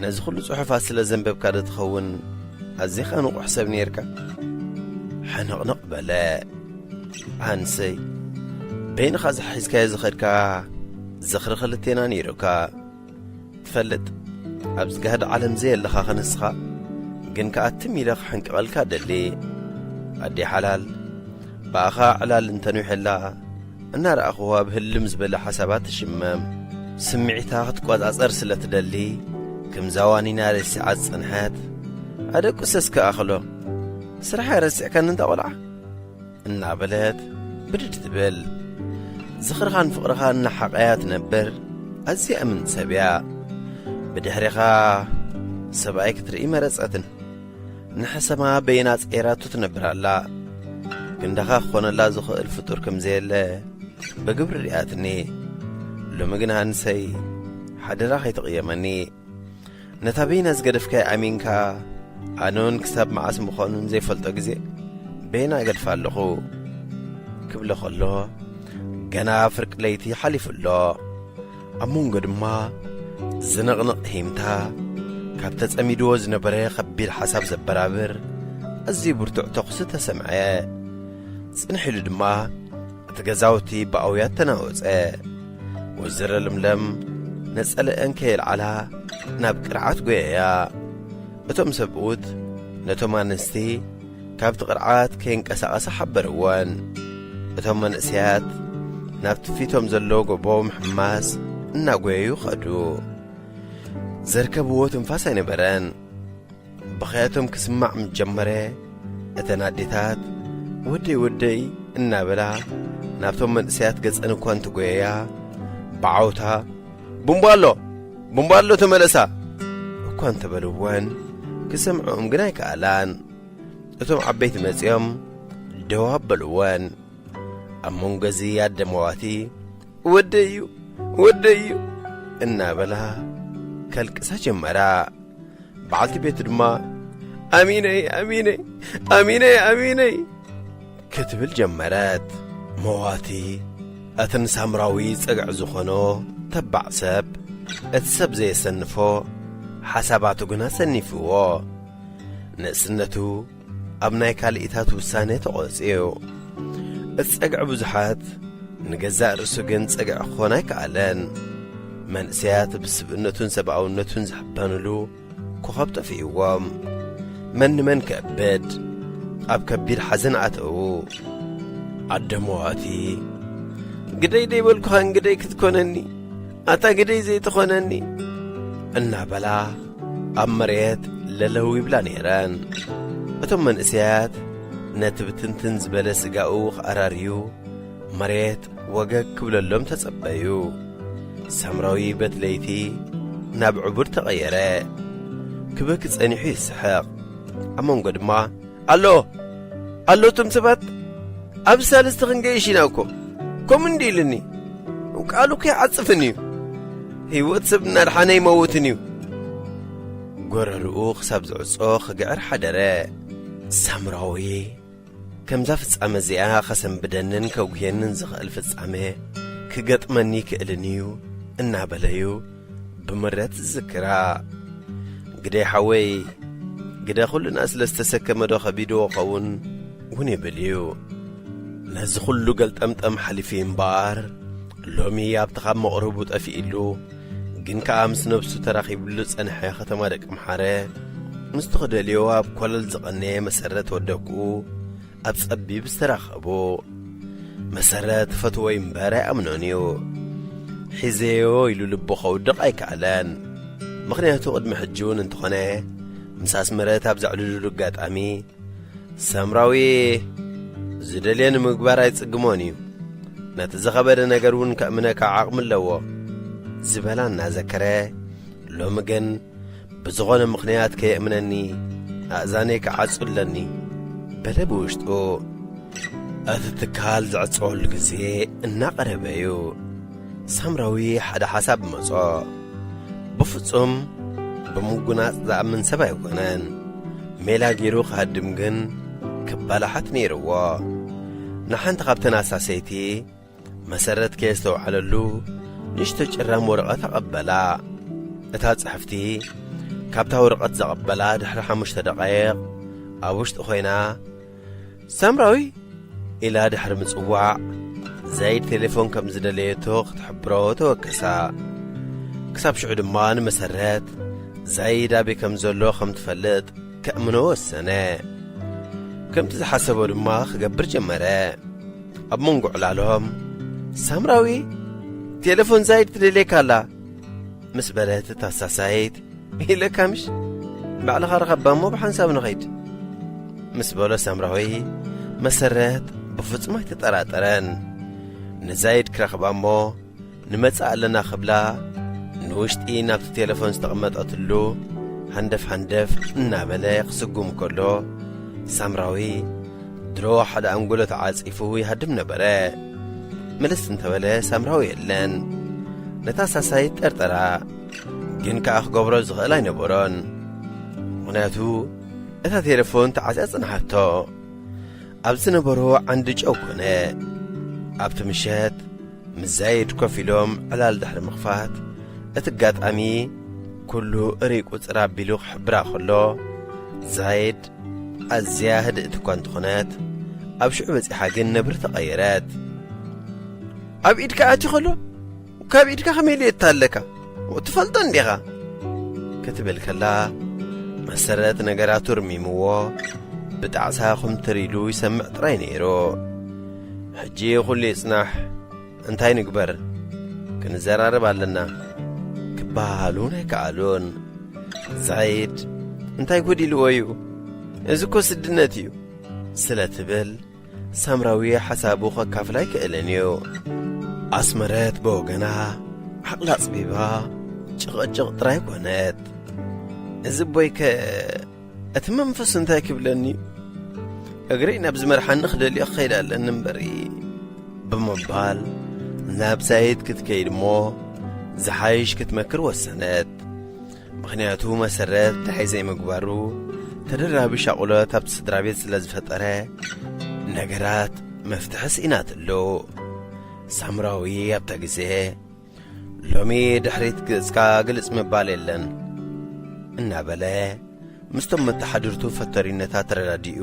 ነዚ ኩሉ ጽሑፋት ስለ ዘንበብካ ዶ ትኸውን ኣዚኻ ንቑሕ ሰብ ነይርካ?" ሕንቕንቕ በለ። "ሃንሰይ፣ በይንኻ ዝሓዝካዮ ዝኸድካ ዝኽሪ ክልቴና ነይሩካ። ትፈልጥ፣ ኣብዚ ጋህዲ ዓለም ዘየለኻ ከነስኻ ግን ከኣ ትም ኢለ ክሕንቅቐልካ ደሊ። ኣዴ ሓላል፣ ብኣኻ ዕላል እንተንዊሐላ፣ እናረኣኽዋ ብህልም ዝበለ ሓሳባት ትሽመም። ስምዒታ ክትቆጻጸር ስለ ትደሊ፣ ከም ዛዋኒና ረሲዓ ዝጸንሐት፣ "ኣደቁሰስ ከኣኽሎ፣ ስራሕ ረሲዕካኒ እንታ ቆልዓ?" እናበለት ብድድ ትብል። ዝኽርኻን ፍቕርኻን እናሓቐያ ትነብር ኣዝያ እምንቲ ሰብ እያ። ብድሕሬኻ ሰብኣይ ክትርኢ መረጸትን። ንሕሰማ በይና ጸይራቱ ትነብር ኣላ። ክንዳኻ ክኾነላ ዝኽእል ፍጡር ከም ዘየለ ብግብሪ ርኣትኒ። ሎሚ ግን ሃንሰይ፣ ሓደራ ከይትቕየመኒ። ነታ በይና ዝገደፍካያ ኣሚንካ፣ ኣነውን ክሳብ መዓስ ምዃኑን ዘይፈልጦ ግዜ በይና እገድፋ ኣለኹ ክብሎ ከሎ፣ ገና ፍርቂ ለይቲ ሓሊፉ ኣሎ። ኣብ መንጎ ድማ ዝንቕንቕ ሂምታ፣ ካብ ተጸሚድዎ ዝነበረ ከቢድ ሓሳብ ዘበራብር ኣዝዩ ብርቱዕ ተኹሲ ተሰምዐ። ጽንሕ ኢሉ ድማ እቲ ገዛውቲ ብኣውያት ተናወጸ። ወይዘሮ ለምለም ነጸለአን ከየልዓላ ናብ ቅርዓት ጎየያ። እቶም ሰብኡት ነቶም ኣንስቲ ካብቲ ቅርዓት ከይንቀሳቐሳ ሓበርወን። እቶም መንእሰያት ናብቲ ፊቶም ዘሎ ጎቦ ምሕማስ እናጎየዩ ኸዱ። ዘርከብዎ ትንፋስ ኣይነበረን። ብኽያቶም ክስማዕ ምስ ጀመረ፣ እተን ኣዴታት "ወደይ፣ ወደይ" እናበላ ናብቶም መንእሰያት ገጸን እኳ እንትጎየያ፣ ብዓውታ "ቡምባ ኣሎ! ቡምባ ኣሎ! ተመለሳ!" እኳ እንተበልወን፣ ክሰምዕኦም ግን ኣይከኣላን። እቶም ዓበይቲ መጺኦም ደው ኣበልወን። ኣብ መንጎ እዚ ኣደመዋቲ "ወደይ እዩ! ወደይ እዩ!" እናበላ ከልቅሳ ጀመራ። በዓልቲ ቤቱ ድማ "ኣሚነይ፣ ኣሚነይ፣ ኣሚነይ፣ ኣሚነይ!" ክትብል ጀመረት። መዋቲ፣ እቲ ንሳምራዊ ጸግዒ ዝኾኖ ተባዕ ሰብ፣ እቲ ሰብ ዘየሰንፎ ሓሳባቱ ግና ሰኒፍዎ። ንእስነቱ ኣብ ናይ ካልኢታት ውሳነ ተቖጽዩ። እቲ ጸግዒ ብዙሓት፣ ንገዛእ ርእሱ ግን ጸግዒ ክኾን ኣይከኣለን። መንእሰያት ብስብእነቱን ሰብኣውነቱን ዝሕበንሉ ኮኸብ ጠፊእዎም። መን ንመን ከእብድ ኣብ ከቢድ ሓዘን ኣተዉ። ኣደ መዋቲ፣ "ግደይ ደይበልኩኻን ግደይ ክትኮነኒ፣ ኣታ ግደይ ዘይትኾነኒ" እናበላ ኣብ መሬት ለለው ይብላ ነይረን። እቶም መንእሰያት ነቲ ብትንትን ዝበለ ስጋኡ ክኣራርዩ መሬት ወገግ ክብለሎም ተጸበዩ። ሳምራዊ በቲ ለይቲ ናብ ዕቡድ ተቐየረ። ክበኪ ጸኒሑ ይስሕቕ። ኣብ መንጎ ድማ "ኣሎ፣ ኣሎ፣ እቶም ሰባት ኣብ ሳልስቲ ክንገይሽ ኢና እኮ። ከምኡ እንዲ ኢልኒ፣ ቃሉ ከይዓጽፍን እዩ። ህይወት ሰብ እናድሓነ ይመውትን እዩ።" ጎረርኡ ክሳብ ዝዕጾ ክግዕር ሓደረ። ሳምራዊ፣ "ከምዛ ፍጻመ እዚኣ ከሰንብደንን ከጉህየንን ዝኽእል ፍጻመ ክገጥመኒ ይክእልን እዩ" እናበለዩ ብምረት ዝዝክራ። "ግደ ሓወይ፣ ግደ ኩልና ስለ ዝተሰከመ ዶ ከቢድዎ ኸውን?" እውን ይብል እዩ። ነዚ ኩሉ ገልጠምጠም ሓሊፉ እምበኣር፣ ሎሚ ኣብቲ ካብ መቕርቡ ጠፊእሉ፣ ግን ከኣ ምስ ነብሱ ተራኺብሉ ጸንሐ ከተማ ደቂ ኣምሓረ፣ ምስቲ ክደልዮ ኣብ ኮለል ዝቐነየ መሰረት ወደኩኡ ኣብ ጸቢብ ዝተራኸቡ። መሰረት ፈትወይ እምበር ኣይኣምኖን እዩ። ሒዘዮ ኢሉ ልቡ ከውድቕ ኣይከኣለን። ምኽንያቱ ቅድሚ ሕጂ እውን እንተኾነ፣ ምስ ኣስመረት ኣብ ዘዕልሉሉ ኣጋጣሚ፣ "ሳምራዊ ዝደልዮ ንምግባር ኣይጽግሞን እዩ። ነቲ ዝኸበደ ነገር እውን ከእምነካ ዓቕሚ ኣለዎ" ዝበላ እናዘከረ፣ ሎሚ ግን "ብዝኾነ ምኽንያት ከየእምነኒ ኣእዛነይ ክዓጹ ኣለኒ" በለ ብውሽጡ። እቲ ትካል ዝዕጸወሉ ግዜ እናቐረበ እዩ። ሳምራዊ ሓደ ሓሳብ መጾ። ብፍጹም ብምጉናጽ ዝኣምን ሰብ ኣይኮነን። ሜላ ገይሩ ክሃድም ግን ክባላሓት ነይርዎ። ንሓንቲ ካብተን ኣሳሰይቲ መሰረት ከየስተውዓለሉ ንእሽቶ ጭራም ወረቐት ኣቐበላ። እታ ጽሕፍቲ ካብታ ወረቐት ዘቐበላ ድሕሪ ሓሙሽተ ደቓይቕ ኣብ ውሽጢ ኮይና፣ "ሳምራዊ?" ኢላ ድሕሪ ምጽዋዕ፣ ዛይድ ቴሌፎን ከም ዝደለየቶ ክትሕብሮ ተወከሳ። ክሳብ ሽዑ ድማ ንመሰረት ዛይድ ኣበይ ከም ዘሎ ከም ትፈልጥ ከእምኖ ወሰነ። ከምቲ ዝሓሰቦ ድማ ክገብር ጀመረ። ኣብ መንጎ ዕላሎም፣ "ሳምራዊ፣ ቴሌፎን ዛይድ ትደልየካ ኣላ" ምስ በለት እታ ሳሳይት፣ "ኢለካ ምሽ? ባዕልኻ ርኸባ እሞ ብሓንሳብ ንኸይድ" ምስ በሎ ሳምራዊ፣ መሰረት ብፍጹም ኣይተጠራጠረን። ንዛይድ ክረኽባ እሞ ንመጽእ ኣለና ክብላ፣ ንውሽጢ ናብቲ ቴሌፎን ዝተቐመጠትሉ ሃንደፍ ሃንደፍ እናበለ ክስጉም ከሎ፣ ሳምራዊ ድሮ ሓደ ኣንጎሎ ተዓጺፉ ይሃድም ነበረ። ምልስ እንተበለ ሳምራዊ የለን። ነታ ሳሳይት ጠርጠራ፣ ግን ከኣ ክገብሮ ዝኽእል ኣይነበሮን። ምኽንያቱ እታ ቴሌፎን ተዓጽያ ጽንሓቶ። ኣብ ዝነበሮ ዓንዲ ጨው ኮነ። ኣብቲ ምሸት ምስ ዛይድ ኮፍ ኢሎም ዕላል ድሕሪ ምኽፋት፣ እቲ ኣጋጣሚ ኩሉ እርይ ቁጽር ኣቢሉ ክሕብራ ከሎ፣ ዛይድ ኣዝያ ህድእቲ እኳ እንተኾነት፣ ኣብ ሽዑ በጺሓ ግን ነብሪ ተቐየረት። "ኣብ ኢድካ ኣትዩ ከሎ፣ ካብ ኢድካ ከመይ ኢሉ የታለካ? ትፈልጦ እንዲኻ?" ክትብል ከላ፣ መሰረት ነገራቱ ርሚምዎ፣ ብጣዕሳ ኩምትር ኢሉ ይሰምዕ ጥራይ ነይሩ። "ሕጂ ኩሉ ይጽናሕ፣ እንታይ ንግበር? ክንዘራረብ ኣለና" ክበሃሃሉ እውን ኣይከኣሉን። ዛይድ፣ "እንታይ ጎዲልዎ እዩ? እዚ እኮ ስድነት እዩ" ስለ ትብል፣ ሳምራዊ ሓሳቡ ከካፍላ ኣይክእልን እዩ። ኣስመረት ብወገና፣ ዓቕላ ኣጽቢባ፣ ጭቕጭቕ ጥራይ ኮነት። "እዚ ቦይከ እቲ መንፈስ እንታይ ክብለኒ እዩ? እግረይ ናብ ዝመርሓኒ ክደልዮ ክኸይድ ኣለኒ እምበሪ" ብምባል ናብ ዛይድ ክትከይድ እሞ ዝሓይሽ ክትመክር ወሰነት። ምኽንያቱ መሰረት ድሓይ ዘይምግባሩ ተደራቢ ሻቑሎት ኣብቲ ስድራ ቤት ስለ ዝፈጠረ ነገራት መፍትሒ ስኢናትሉ። ሳምራዊ ኣብታ ግዜ "ሎሚ ድሕሪት ገጽካ ግልጽ ምባል የለን" እናበለ ምስቶም መተሓድርቱ ፈተሪነታት ተረዳዲኡ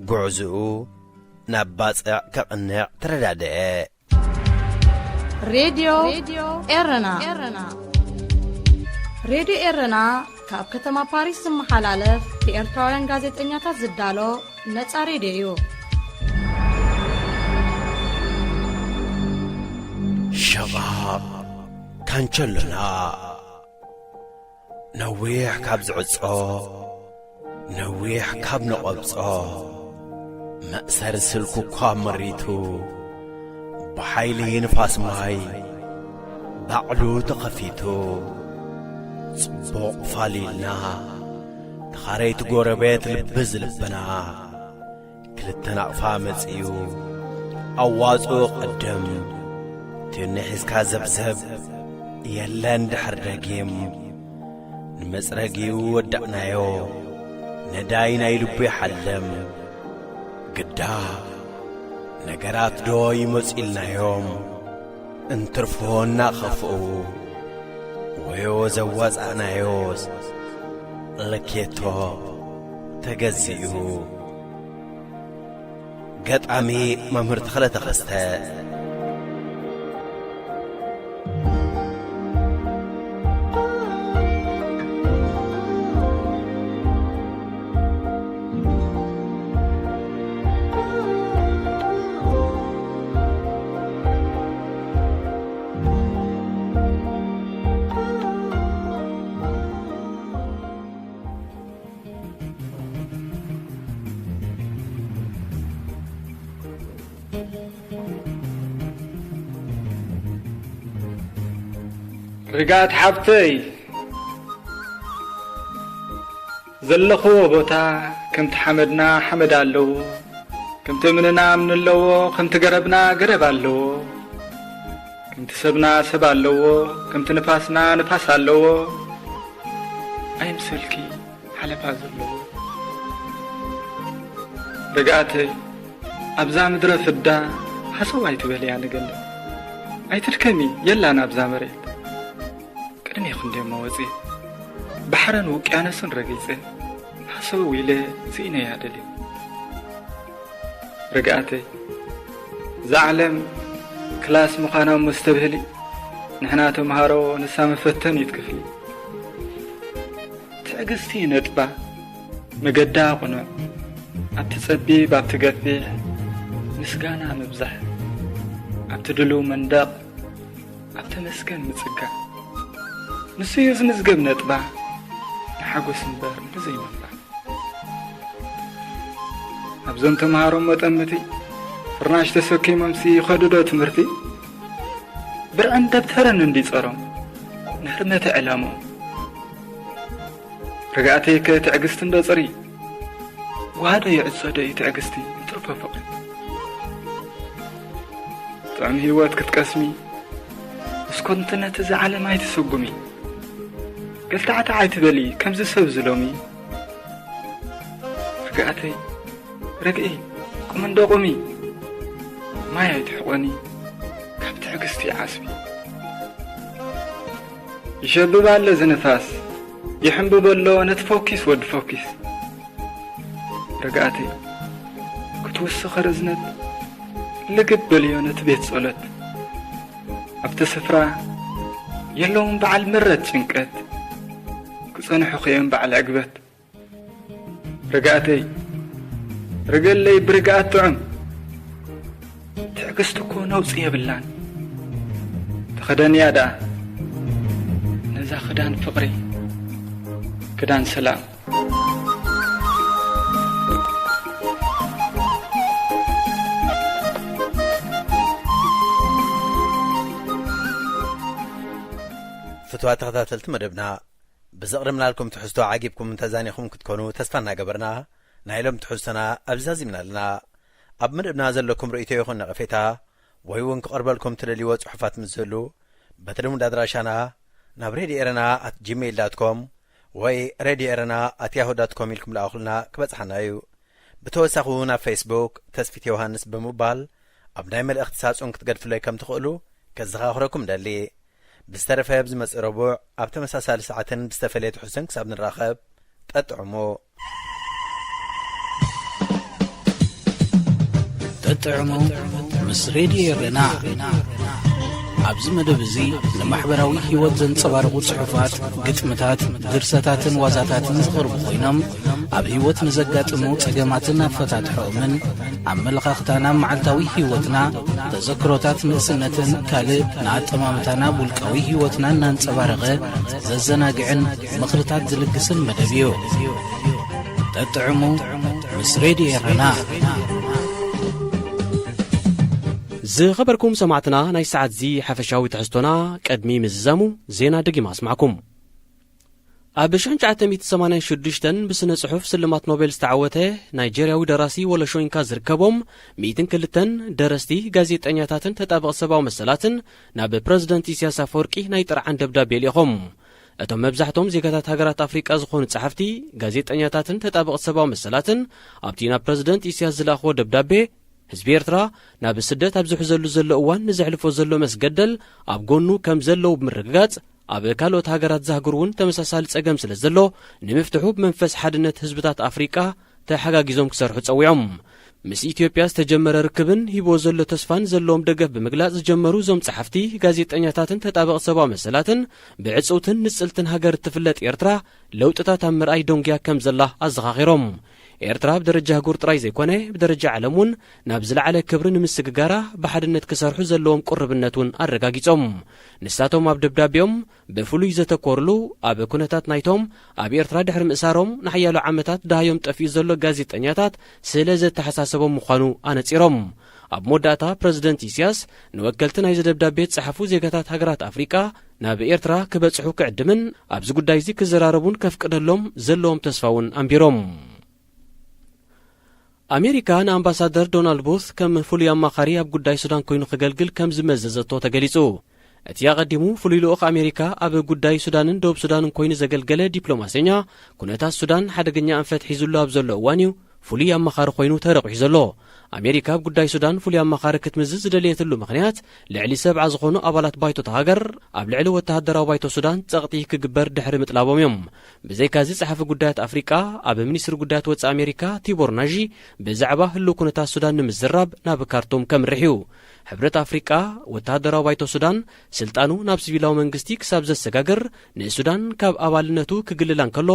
ጉዕዝኡ ናብ ባጽዕ ከቕንዕ ተረዳደአ። ሬድዮ ኤረና። ሬድዮ ኤረና ካብ ከተማ ፓሪስ ዝመሓላለፍ ብኤርትራውያን ጋዜጠኛታት ዝዳሎ ነጻ ሬድዮ እዩ። ሸቓቕ ካንቸሎና። ነዊሕ ካብ ዝዕጾ፣ ነዊሕ ካብ ነቐብጾ፣ መእሰሪ ስልኩ እኳ መሪቱ፣ ብሓይሊ ንፋስ ማይ ባዕሉ ተኸፊቱ፣ ጽቡቕ ፋሊልና፣ ተኻረይቲ ጎረቤት ልቢ ዝልብና፣ ክልተ ናቕፋ መጺኡ ኣዋጽኦ ቀደም፣ ቴኒ ሒዝካ ዘብዘብ፣ የለን ድሕር ደጊም። ንመጽረጊኡ ወዳእናዮ፣ ነዳይ ናይ ልቡ ይሓለም። ግዳ ነገራት ዶ ይመጹ ኢልናዮም፣ እንትርፎ እናኸፍኡ፣ ወዮ ዘዋጻእናዮስ ለኬቶ ተገዚኡ። ገጣሚ መምህር ተኽለ ተኸስተ። ርግኣት ሓብተይ፣ ዘለኽዎ ቦታ ከምቲ ሓመድና ሓመድ ኣለዎ፣ ከምቲ እምንና እምኒ ኣለዎ፣ ከምቲ ገረብና ገረብ ኣለዎ፣ ከምቲ ሰብና ሰብ ኣለዎ፣ ከምቲ ንፋስና ንፋስ ኣለዎ። ኣይምሰልኪ ሓለፋ ዘለዎ። ርግኣተይ፣ ኣብዛ ምድረ ፍዳ ሃሰው ኣይትበልያ ንገለ። ኣይትድከሚ፣ የላን ኣብዛ መሬት። ቅድሜኺ እንድየሞ ወፅየ፣ ባሕርን ውቅያኖስን ረጊፀ፣ ሃሰው ኢለ ስኢነያ ደልየ። ርግኣተይ፣ እዛ ዓለም ክላስ ምዃና እሞ ዝተብህሊ፣ ንሕና ተምሃሮ፣ ንሳ መፈተኒት ክፍሊ። ትዕግስቲ ነጥባ፣ መገዳ ቅኑዕ፣ ኣብቲ ጸቢብ ኣብቲ ገፊሕ ምስጋና ምብዛሕ፣ ኣብቲ ድሉው መንደቕ ኣብ ተመስገን ምጽጋዕ። ንሱ እዩ ዝምዝገብ ነጥባ፣ ንሓጎስ እምበር ንዘይምንባዕ። ኣብዞም ተምሃሮ መጠምቲ ፍርናሽ ተሰኪሞምሲ ይኸዱ ዶ ትምህርቲ? ብርዕን ደብተርን እንዲጸሮም ንህርመተ ዕላሞም። ርግኣተይ ከ ትዕግስቲ እንዶ ጽሪ? ዋዶ ይዕጾ ዶ እዩ ትዕግስቲ እንትርፎ ፍቕሪ? ጥዑም ህይወት ክትቀስሚ፣ እስኮንቲ ነቲ እዚ ዓለም ኣይትስጉሚ። ገልታዕታዕ ኣይትበሊ ከምዚ ሰብ ዝሎሚ። ርግኣተይ፣ ርግኢ፣ ቁሚ እንዶ ቁሚ። ማይ ኣይትሕቆኒ፣ ካብ ትዕግስቲ ዓስቢ። ይሸብብ ኣሎ እዚ ንፋስ፣ ይሕንብብ ኣሎ ነቲ ፎኪስ ወዲ ፎኪስ። ርግኣተይ፣ ክትውስኽ ርዝነት፣ ልግብ በልዮ ነቲ ቤት ጸሎት። ኣብቲ ስፍራ የለውን በዓል ምረት ጭንቀት፣ ክጸንሑኺ እዮም በዓል ዕግበት። ርግኣተይ፣ ርግእለይ ብርግኣት ጥዑም፣ ትዕግስቲ እኮ ነውጺ የብላን። ተኸደንያ ደኣ ነዛ ክዳን ፍቕሪ፣ ክዳን ሰላም። ፍትዋት ተኸታተልቲ መደብና፣ ብዘቕረብናልኩም ትሕዝቶ ዓጊብኩም ተዛኒኹም ክትኮኑ ተስፋ እናገበርና፣ ናይ ሎም ትሕዝቶና ኣብዚ ዛዚምና ኣለና። ኣብ መደብና ዘለኩም ርእይቶ ይኹን ነቐፌታ፣ ወይ እውን ክቐርበልኩም ትደልይዎ ጽሑፋት ምስ ዝህሉ፣ በቲ ልሙድ ኣድራሻና ናብ ሬድዮ ኤረና ኣት ጂሜይል ዳት ኮም ወይ ሬድዮ ኤረና ኣት ያሁ ዳት ኮም ኢልኩም ልኣኹልና ክበጽሓና እዩ። ብተወሳኺ እውን ኣብ ፌስቡክ ተስፊት ዮሃንስ ብምባል ኣብ ናይ መልእኽቲ ሳጹን ክትገድፍለይ ከም ትኽእሉ ከዘኻኽረኩም ደሊ። ብዝተረፈ ብዝመጽእ ረቡዕ ኣብ ተመሳሳሊ ሰዓትን ብዝተፈለየ ትሕዝቶን ክሳብ ንራኸብ፣ ጠጥዕሙ። ጠጥዕሙ ምስ ሬድዮ ኤረና። ኣብዚ መደብ እዚ ንማሕበራዊ ህይወት ዘንጸባርቑ ጽሑፋት፣ ግጥምታት፣ ድርሰታትን ዋዛታትን ዝቐርቡ ኮይኖም፣ ኣብ ህይወት ንዘጋጥሙ ጸገማትን ኣፈታትሖኦምን፣ ኣመለኻኽታና ኣብ መዓልታዊ ህይወትና፣ ተዘክሮታት ንእስነትን ካልእ ንኣጠማምታና ኣብ ውልቃዊ ህይወትናን እናንጸባረቐ ዘዘናግዕን ምኽርታት ዝልግስን መደብ እዩ። ጠጥዕሙ ምስ ሬድዮ ኤረና። ዝኸበርኩም ሰማዕትና፣ ናይ ሰዓት እዚ ሓፈሻዊ ትሕዝቶና ቅድሚ ምዝዛሙ ዜና ደጊማ ኣስማዕኩም። ኣብ ሽሕን ትሽዓተ ሚእትን ሰማንያን ሽዱሽተን ብስነ ጽሑፍ ስልማት ኖቤል ዝተዓወተ ናይጀርያዊ ደራሲ ወሎ ሾይንካ ዝርከቦም ሚእትን ክልተን ደረስቲ፣ ጋዜጠኛታትን ተጣበቕቲ ሰብኣዊ መሰላትን ናብ ፕረዚደንት ኢሳያስ ኣፈወርቂ ናይ ጥርዓን ደብዳቤ ልኢኾም። እቶም መብዛሕቶም ዜጋታት ሃገራት ኣፍሪቃ ዝኾኑ ጸሓፍቲ፣ ጋዜጠኛታትን ተጣበቕቲ ሰብኣዊ መሰላትን ኣብቲ ናብ ፕረዚደንት ኢሳያስ ዝለኣኽዎ ደብዳቤ፣ ህዝቢ ኤርትራ ናብ ስደት ኣብ ዝሕዘሉ ዘሎ እዋን ንዘሕልፎ ዘሎ መስገደል ኣብ ጎኑ ከም ዘለዉ ብምርግጋጽ፣ ኣብ ካልኦት ሃገራት ዛህግር እውን ተመሳሳሊ ጸገም ስለ ዘሎ፣ ንምፍትሑ ብመንፈስ ሓድነት ህዝብታት ኣፍሪቃ ተሓጋጊዞም ክሰርሑ ጸዊዖም። ምስ ኢትዮጵያ ዝተጀመረ ርክብን ሂብዎ ዘሎ ተስፋን ዘለዎም ደገፍ ብምግላጽ ዝጀመሩ እዞም ጸሓፍቲ፣ ጋዜጠኛታትን ተጣበቕቲ ሰብኣዊ መሰላትን፣ ብዕጽውትን ንጽልትን ሃገር እትፍለጥ ኤርትራ ለውጥታት ኣብ ምርኣይ ደንጉያ ከም ዘላ ኣዘኻኺሮም። ኤርትራ ብደረጃ ኣህጉር ጥራይ ዘይኮነ፣ ብደረጃ ዓለም እውን ናብ ዝለዓለ ክብሪ ንምስግጋራ ብሓድነት ክሰርሑ ዘለዎም ቅሩብነት እውን ኣረጋጊጾም። ንሳቶም ኣብ ደብዳቤኦም ብፍሉይ ዘተኮርሉ፣ ኣብ ኩነታት ናይቶም ኣብ ኤርትራ ድሕሪ ምእሳሮም ንሓያሎ ዓመታት ደሃዮም ጠፊኡ ዘሎ ጋዜጠኛታት ስለ ዘተሓሳሰቦም ምዃኑ ኣነጺሮም። ኣብ መወዳእታ ፕረዚደንት ኢሳያስ ንወከልቲ ናይዚ ደብዳቤ ዝጸሓፉ ዜጋታት ሃገራት ኣፍሪቃ ናብ ኤርትራ ክበጽሑ ክዕድምን ኣብዚ ጉዳይ እዚ ክዘራረቡን ከፍቅደሎም ዘለዎም ተስፋ እውን ኣንቢሮም። ኣሜሪካ ንኣምባሳደር ዶናልድ ቡት ከም ፍሉይ ኣማኻሪ ኣብ ጉዳይ ሱዳን ኮይኑ ከገልግል ከም ዝመዘዘቶ ተገሊጹ። እቲ ኣቐዲሙ ፍሉይ ልኡኽ ኣሜሪካ ኣብ ጉዳይ ሱዳንን ደቡብ ሱዳንን ኮይኑ ዘገልገለ ዲፕሎማሰኛ፣ ኩነታት ሱዳን ሓደገኛ ኣንፈት ሒዙሉ ኣብ ዘሎ እዋን እዩ ፍሉይ ኣማኻሪ ኮይኑ ተረቑሑ ዘሎ። ኣሜሪካ ኣብ ጉዳይ ሱዳን ፍሉይ ኣማኻሪ ክትምዝዝ ዝደለየትሉ ምኽንያት፣ ልዕሊ ሰብዓ ዝኾኑ ኣባላት ባይቶ እታ ሃገር ኣብ ልዕሊ ወተሃደራዊ ባይቶ ሱዳን ጸቕጢ ክግበር ድሕሪ ምጥላቦም እዮም። ብዘይካዚ፣ ጸሓፊ ጉዳያት ኣፍሪቃ ኣብ ሚኒስትሪ ጉዳያት ወጻኢ ኣሜሪካ ቲቦር ናዢ ብዛዕባ ህልው ኩነታት ሱዳን ንምዝራብ ናብ ካርቱም ከምርሕ እዩ። ሕብረት ኣፍሪቃ፣ ወተሃደራዊ ባይቶ ሱዳን ስልጣኑ ናብ ሲቪላዊ መንግስቲ ክሳብ ዘሰጋግር፣ ንሱዳን ካብ ኣባልነቱ ክግልላ እንከሎ፣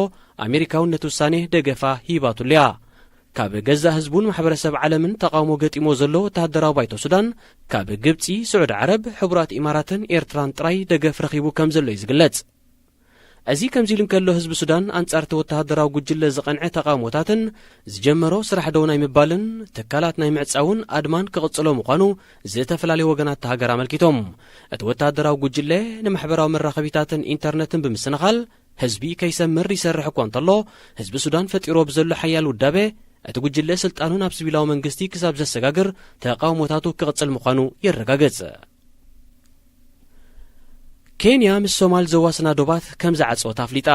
ኣሜሪካ እውን ነቲ ውሳኔ ደገፋ ሂባትሉ እያ። ካብ ገዛእ ህዝቡን ማሕበረሰብ ዓለምን ተቓውሞ ገጢሞ ዘሎ ወተሃደራዊ ባይቶ ሱዳን፣ ካብ ግብጺ፣ ስዑዲ ዓረብ፣ ሕቡራት ኢማራትን ኤርትራን ጥራይ ደገፍ ረኺቡ ከም ዘሎ እዩ ዝግለጽ። እዚ ከምዚ ኢሉ እንከሎ፣ ህዝቢ ሱዳን ኣንጻር እቲ ወተሃደራዊ ጉጅለ ዝቐንዐ ተቓውሞታትን ዝጀመሮ ስራሕ ደው ናይ ምባልን ትካላት ናይ ምዕጻውን ኣድማን ክቕጽሎ ምዃኑ ዝተፈላለዩ ወገናት እታ ሃገር ኣመልኪቶም። እቲ ወተሃደራዊ ጉጅለ ንማሕበራዊ መራኸቢታትን ኢንተርነትን ብምስንኻል ህዝቢ ከይሰምር ይሰርሕ እኳ እንተሎ፣ ህዝቢ ሱዳን ፈጢሮ ብዘሎ ሓያል ውዳበ፣ እቲ ጉጅለ ስልጣኑ ናብ ሲቪላዊ መንግስቲ ክሳብ ዘሰጋግር ተቓውሞታቱ ክቕጽል ምዃኑ የረጋግጽ። ኬንያ ምስ ሶማል ዘዋስና ዶባት ከም ዝዓጸወት ኣፍሊጣ።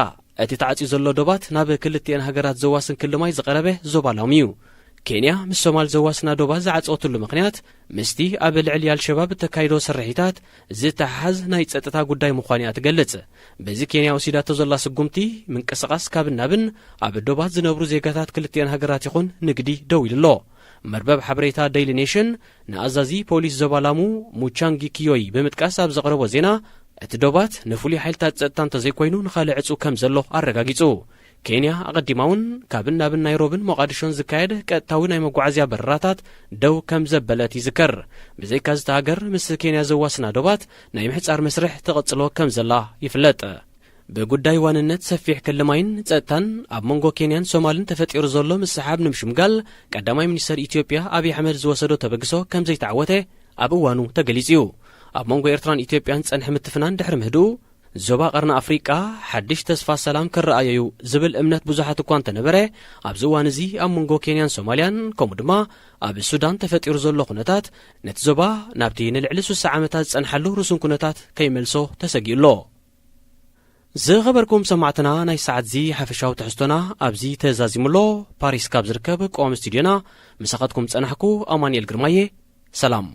እቲ ተዓጽዩ ዘሎ ዶባት ናብ ክልቲኤን ሃገራት ዘዋስን ክሊ ማይ ዝቐረበ ዞባ ላሙ እዩ። ኬንያ ምስ ሶማል ዘዋስና ዶባት ዝዓጸወትሉ ምኽንያት፣ ምስቲ ኣብ ልዕሊ ኣልሸባብ እተካይዶ ስርሒታት ዝተሓሓዝ ናይ ጸጥታ ጉዳይ ምዃኑ እያ ትገልጽ። በዚ ኬንያ ወሲዳቶ ዘላ ስጉምቲ፣ ምንቅስቓስ ካብን ናብን ኣብ ዶባት ዝነብሩ ዜጋታት ክልቲኤን ሃገራት ይኹን ንግዲ ደው ኢሉ ኣሎ። መርበብ ሓበሬታ ዴይሊ ኔሽን ንኣዛዚ ፖሊስ ዞባ ላሙ ሙቻንጊ ኪዮይ ብምጥቃስ ኣብ ዘቕረቦ ዜና፣ እቲ ዶባት ንፍሉይ ሓይልታት ጸጥታ እንተዘይኮይኑ ንኻልእ ዕጹው ከም ዘሎ ኣረጋጊጹ። ኬንያ ኣቐዲማ እውን ካብን ናብን ናይሮብን ሞቓዲሾን ዝካየድ ቀጥታዊ ናይ መጓዓዝያ በረራታት ደው ከም ዘበለት ይዝከር። ብዘይካዚ፣ እታ ሃገር ምስ ኬንያ ዘዋስና ዶባት ናይ ምሕጻር መስርሕ ትቕጽሎ ከም ዘላ ይፍለጥ። ብጉዳይ ዋንነት ሰፊሕ ክሊ ማይን ጸጥታን ኣብ መንጎ ኬንያን ሶማልን ተፈጢሩ ዘሎ ምስሕሓብ ንምሽምጋል፣ ቀዳማይ ሚኒስተር ኢትዮጵያ ኣብይ ኣሕመድ ዝወሰዶ ተበግሶ ከም ዘይተዓወተ ኣብ እዋኑ ተገሊጹ እዩ። ኣብ መንጎ ኤርትራን ኢትዮጵያን ዝጸንሐ ምትፍናን ድሕሪ ምህድኡ፣ ዞባ ቀርኒ ኣፍሪቃ ሓድሽ ተስፋ ሰላም ክረኣዮ እዩ ዝብል እምነት ብዙሓት እኳ እንተነበረ፣ ኣብዚ እዋን እዚ ኣብ መንጎ ኬንያን ሶማልያን፣ ከምኡ ድማ ኣብ ሱዳን ተፈጢሩ ዘሎ ኩነታት፣ ነቲ ዞባ ናብቲ ንልዕሊ ስሳ ዓመታት ዝጸንሓሉ ርሱን ኩነታት ከይመልሶ ተሰጊኡ ኣሎ። ዝኸበርኩም ሰማዕትና፣ ናይ ሰዓት እዚ ሓፈሻዊ ትሕዝቶና ኣብዚ ተዛዚሙ ኣሎ። ፓሪስ ካብ ዝርከብ ቀዋሚ ስቱድዮና ምሳኻትኩም ጸናሕኩ ኣማኑኤል ግርማየ። ሰላም።